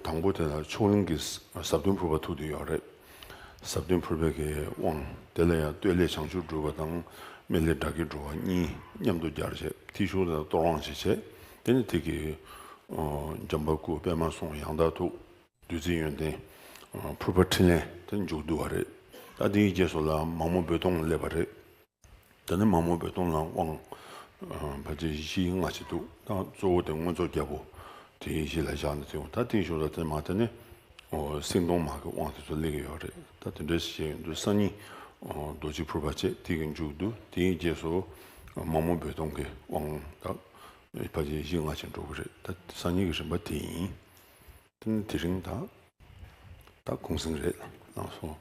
དང་པོ་དེ་ལ་མཆོག་གླིང་གི་ཟབ་དོན་ཕུར་པ་ཐུག་དུ་ཡོད་རེད། ཟབ་དོན་ཕུར་པའི་གི་དབང་དེ་ལ་ཡང་བསྟོད་ལས་བྱང་ཆུབ་སྒྲུབ་པ་དང་སྨད་ལས་དགྲ་བགེགས་སྒྲོལ་བ་གཉིས་མཉམ་དུ་སྦྱར་བྱས་ཐིག་ཤུལ་དང་གཏོར་དབང་བྱས་བྱས་དེ་ནས་དེ་གི་འཇམ་དཔལ་སྐུ་པདྨ་གསུང་ཡང་དག་ཐུགས། བདུད་རྩི་ཡོན་ཏན། ཕུར་པ་ཕྲིན་ལས་དེ་མཇུག་བསྡུ་བ་རེད། ད་དེའི་རྗེས་སུ་ལ་མ་མོ་རྦོད་གཏོང་སླེབས་པ་རེད། ད་ནི་མ་མོ་རྦོད་གཏོང་ལ་དབང་ཕལ་ཆེར་བཞི་ལྔ་ཞིག་འདུག་ད་གཙོ་བོ་དེ་མངོན་རྫོགས་རྒྱལ་པོ་དེའི་གཞི་ལ་བཞག་ནས་དེ་ད་དེའི་ཞོར་ལ་དེ་མ་དེ་ནི་སེང་གདོང་མ་གི་དབང་དེ་ཚོ་སླེབས་ཀྱི་ཡོད་རེད། ད་དེ་འདྲ་ཞིག་བྱས་ཡོང་དུས་སང་ཉིན་རྡོ་རྗེ་ཕུར་པ་བྱས་དེ་གི་མཇུག་བསྡུ། དེའི་རྗེས་སུ་མ་མོ་རྦོད་གཏོང་གི་དབང་ད་ཕལ་ཆེར་བཞི་ལྔ་ཞིག་འགྲོ་གི་རེད། ད་སང་ཉིན་གི་རིམ་པ་དེ་ཡིན། དེ་ནི་དེ་རིང་ད་ད་གུང་སེང་རེད་ལགས་སོ།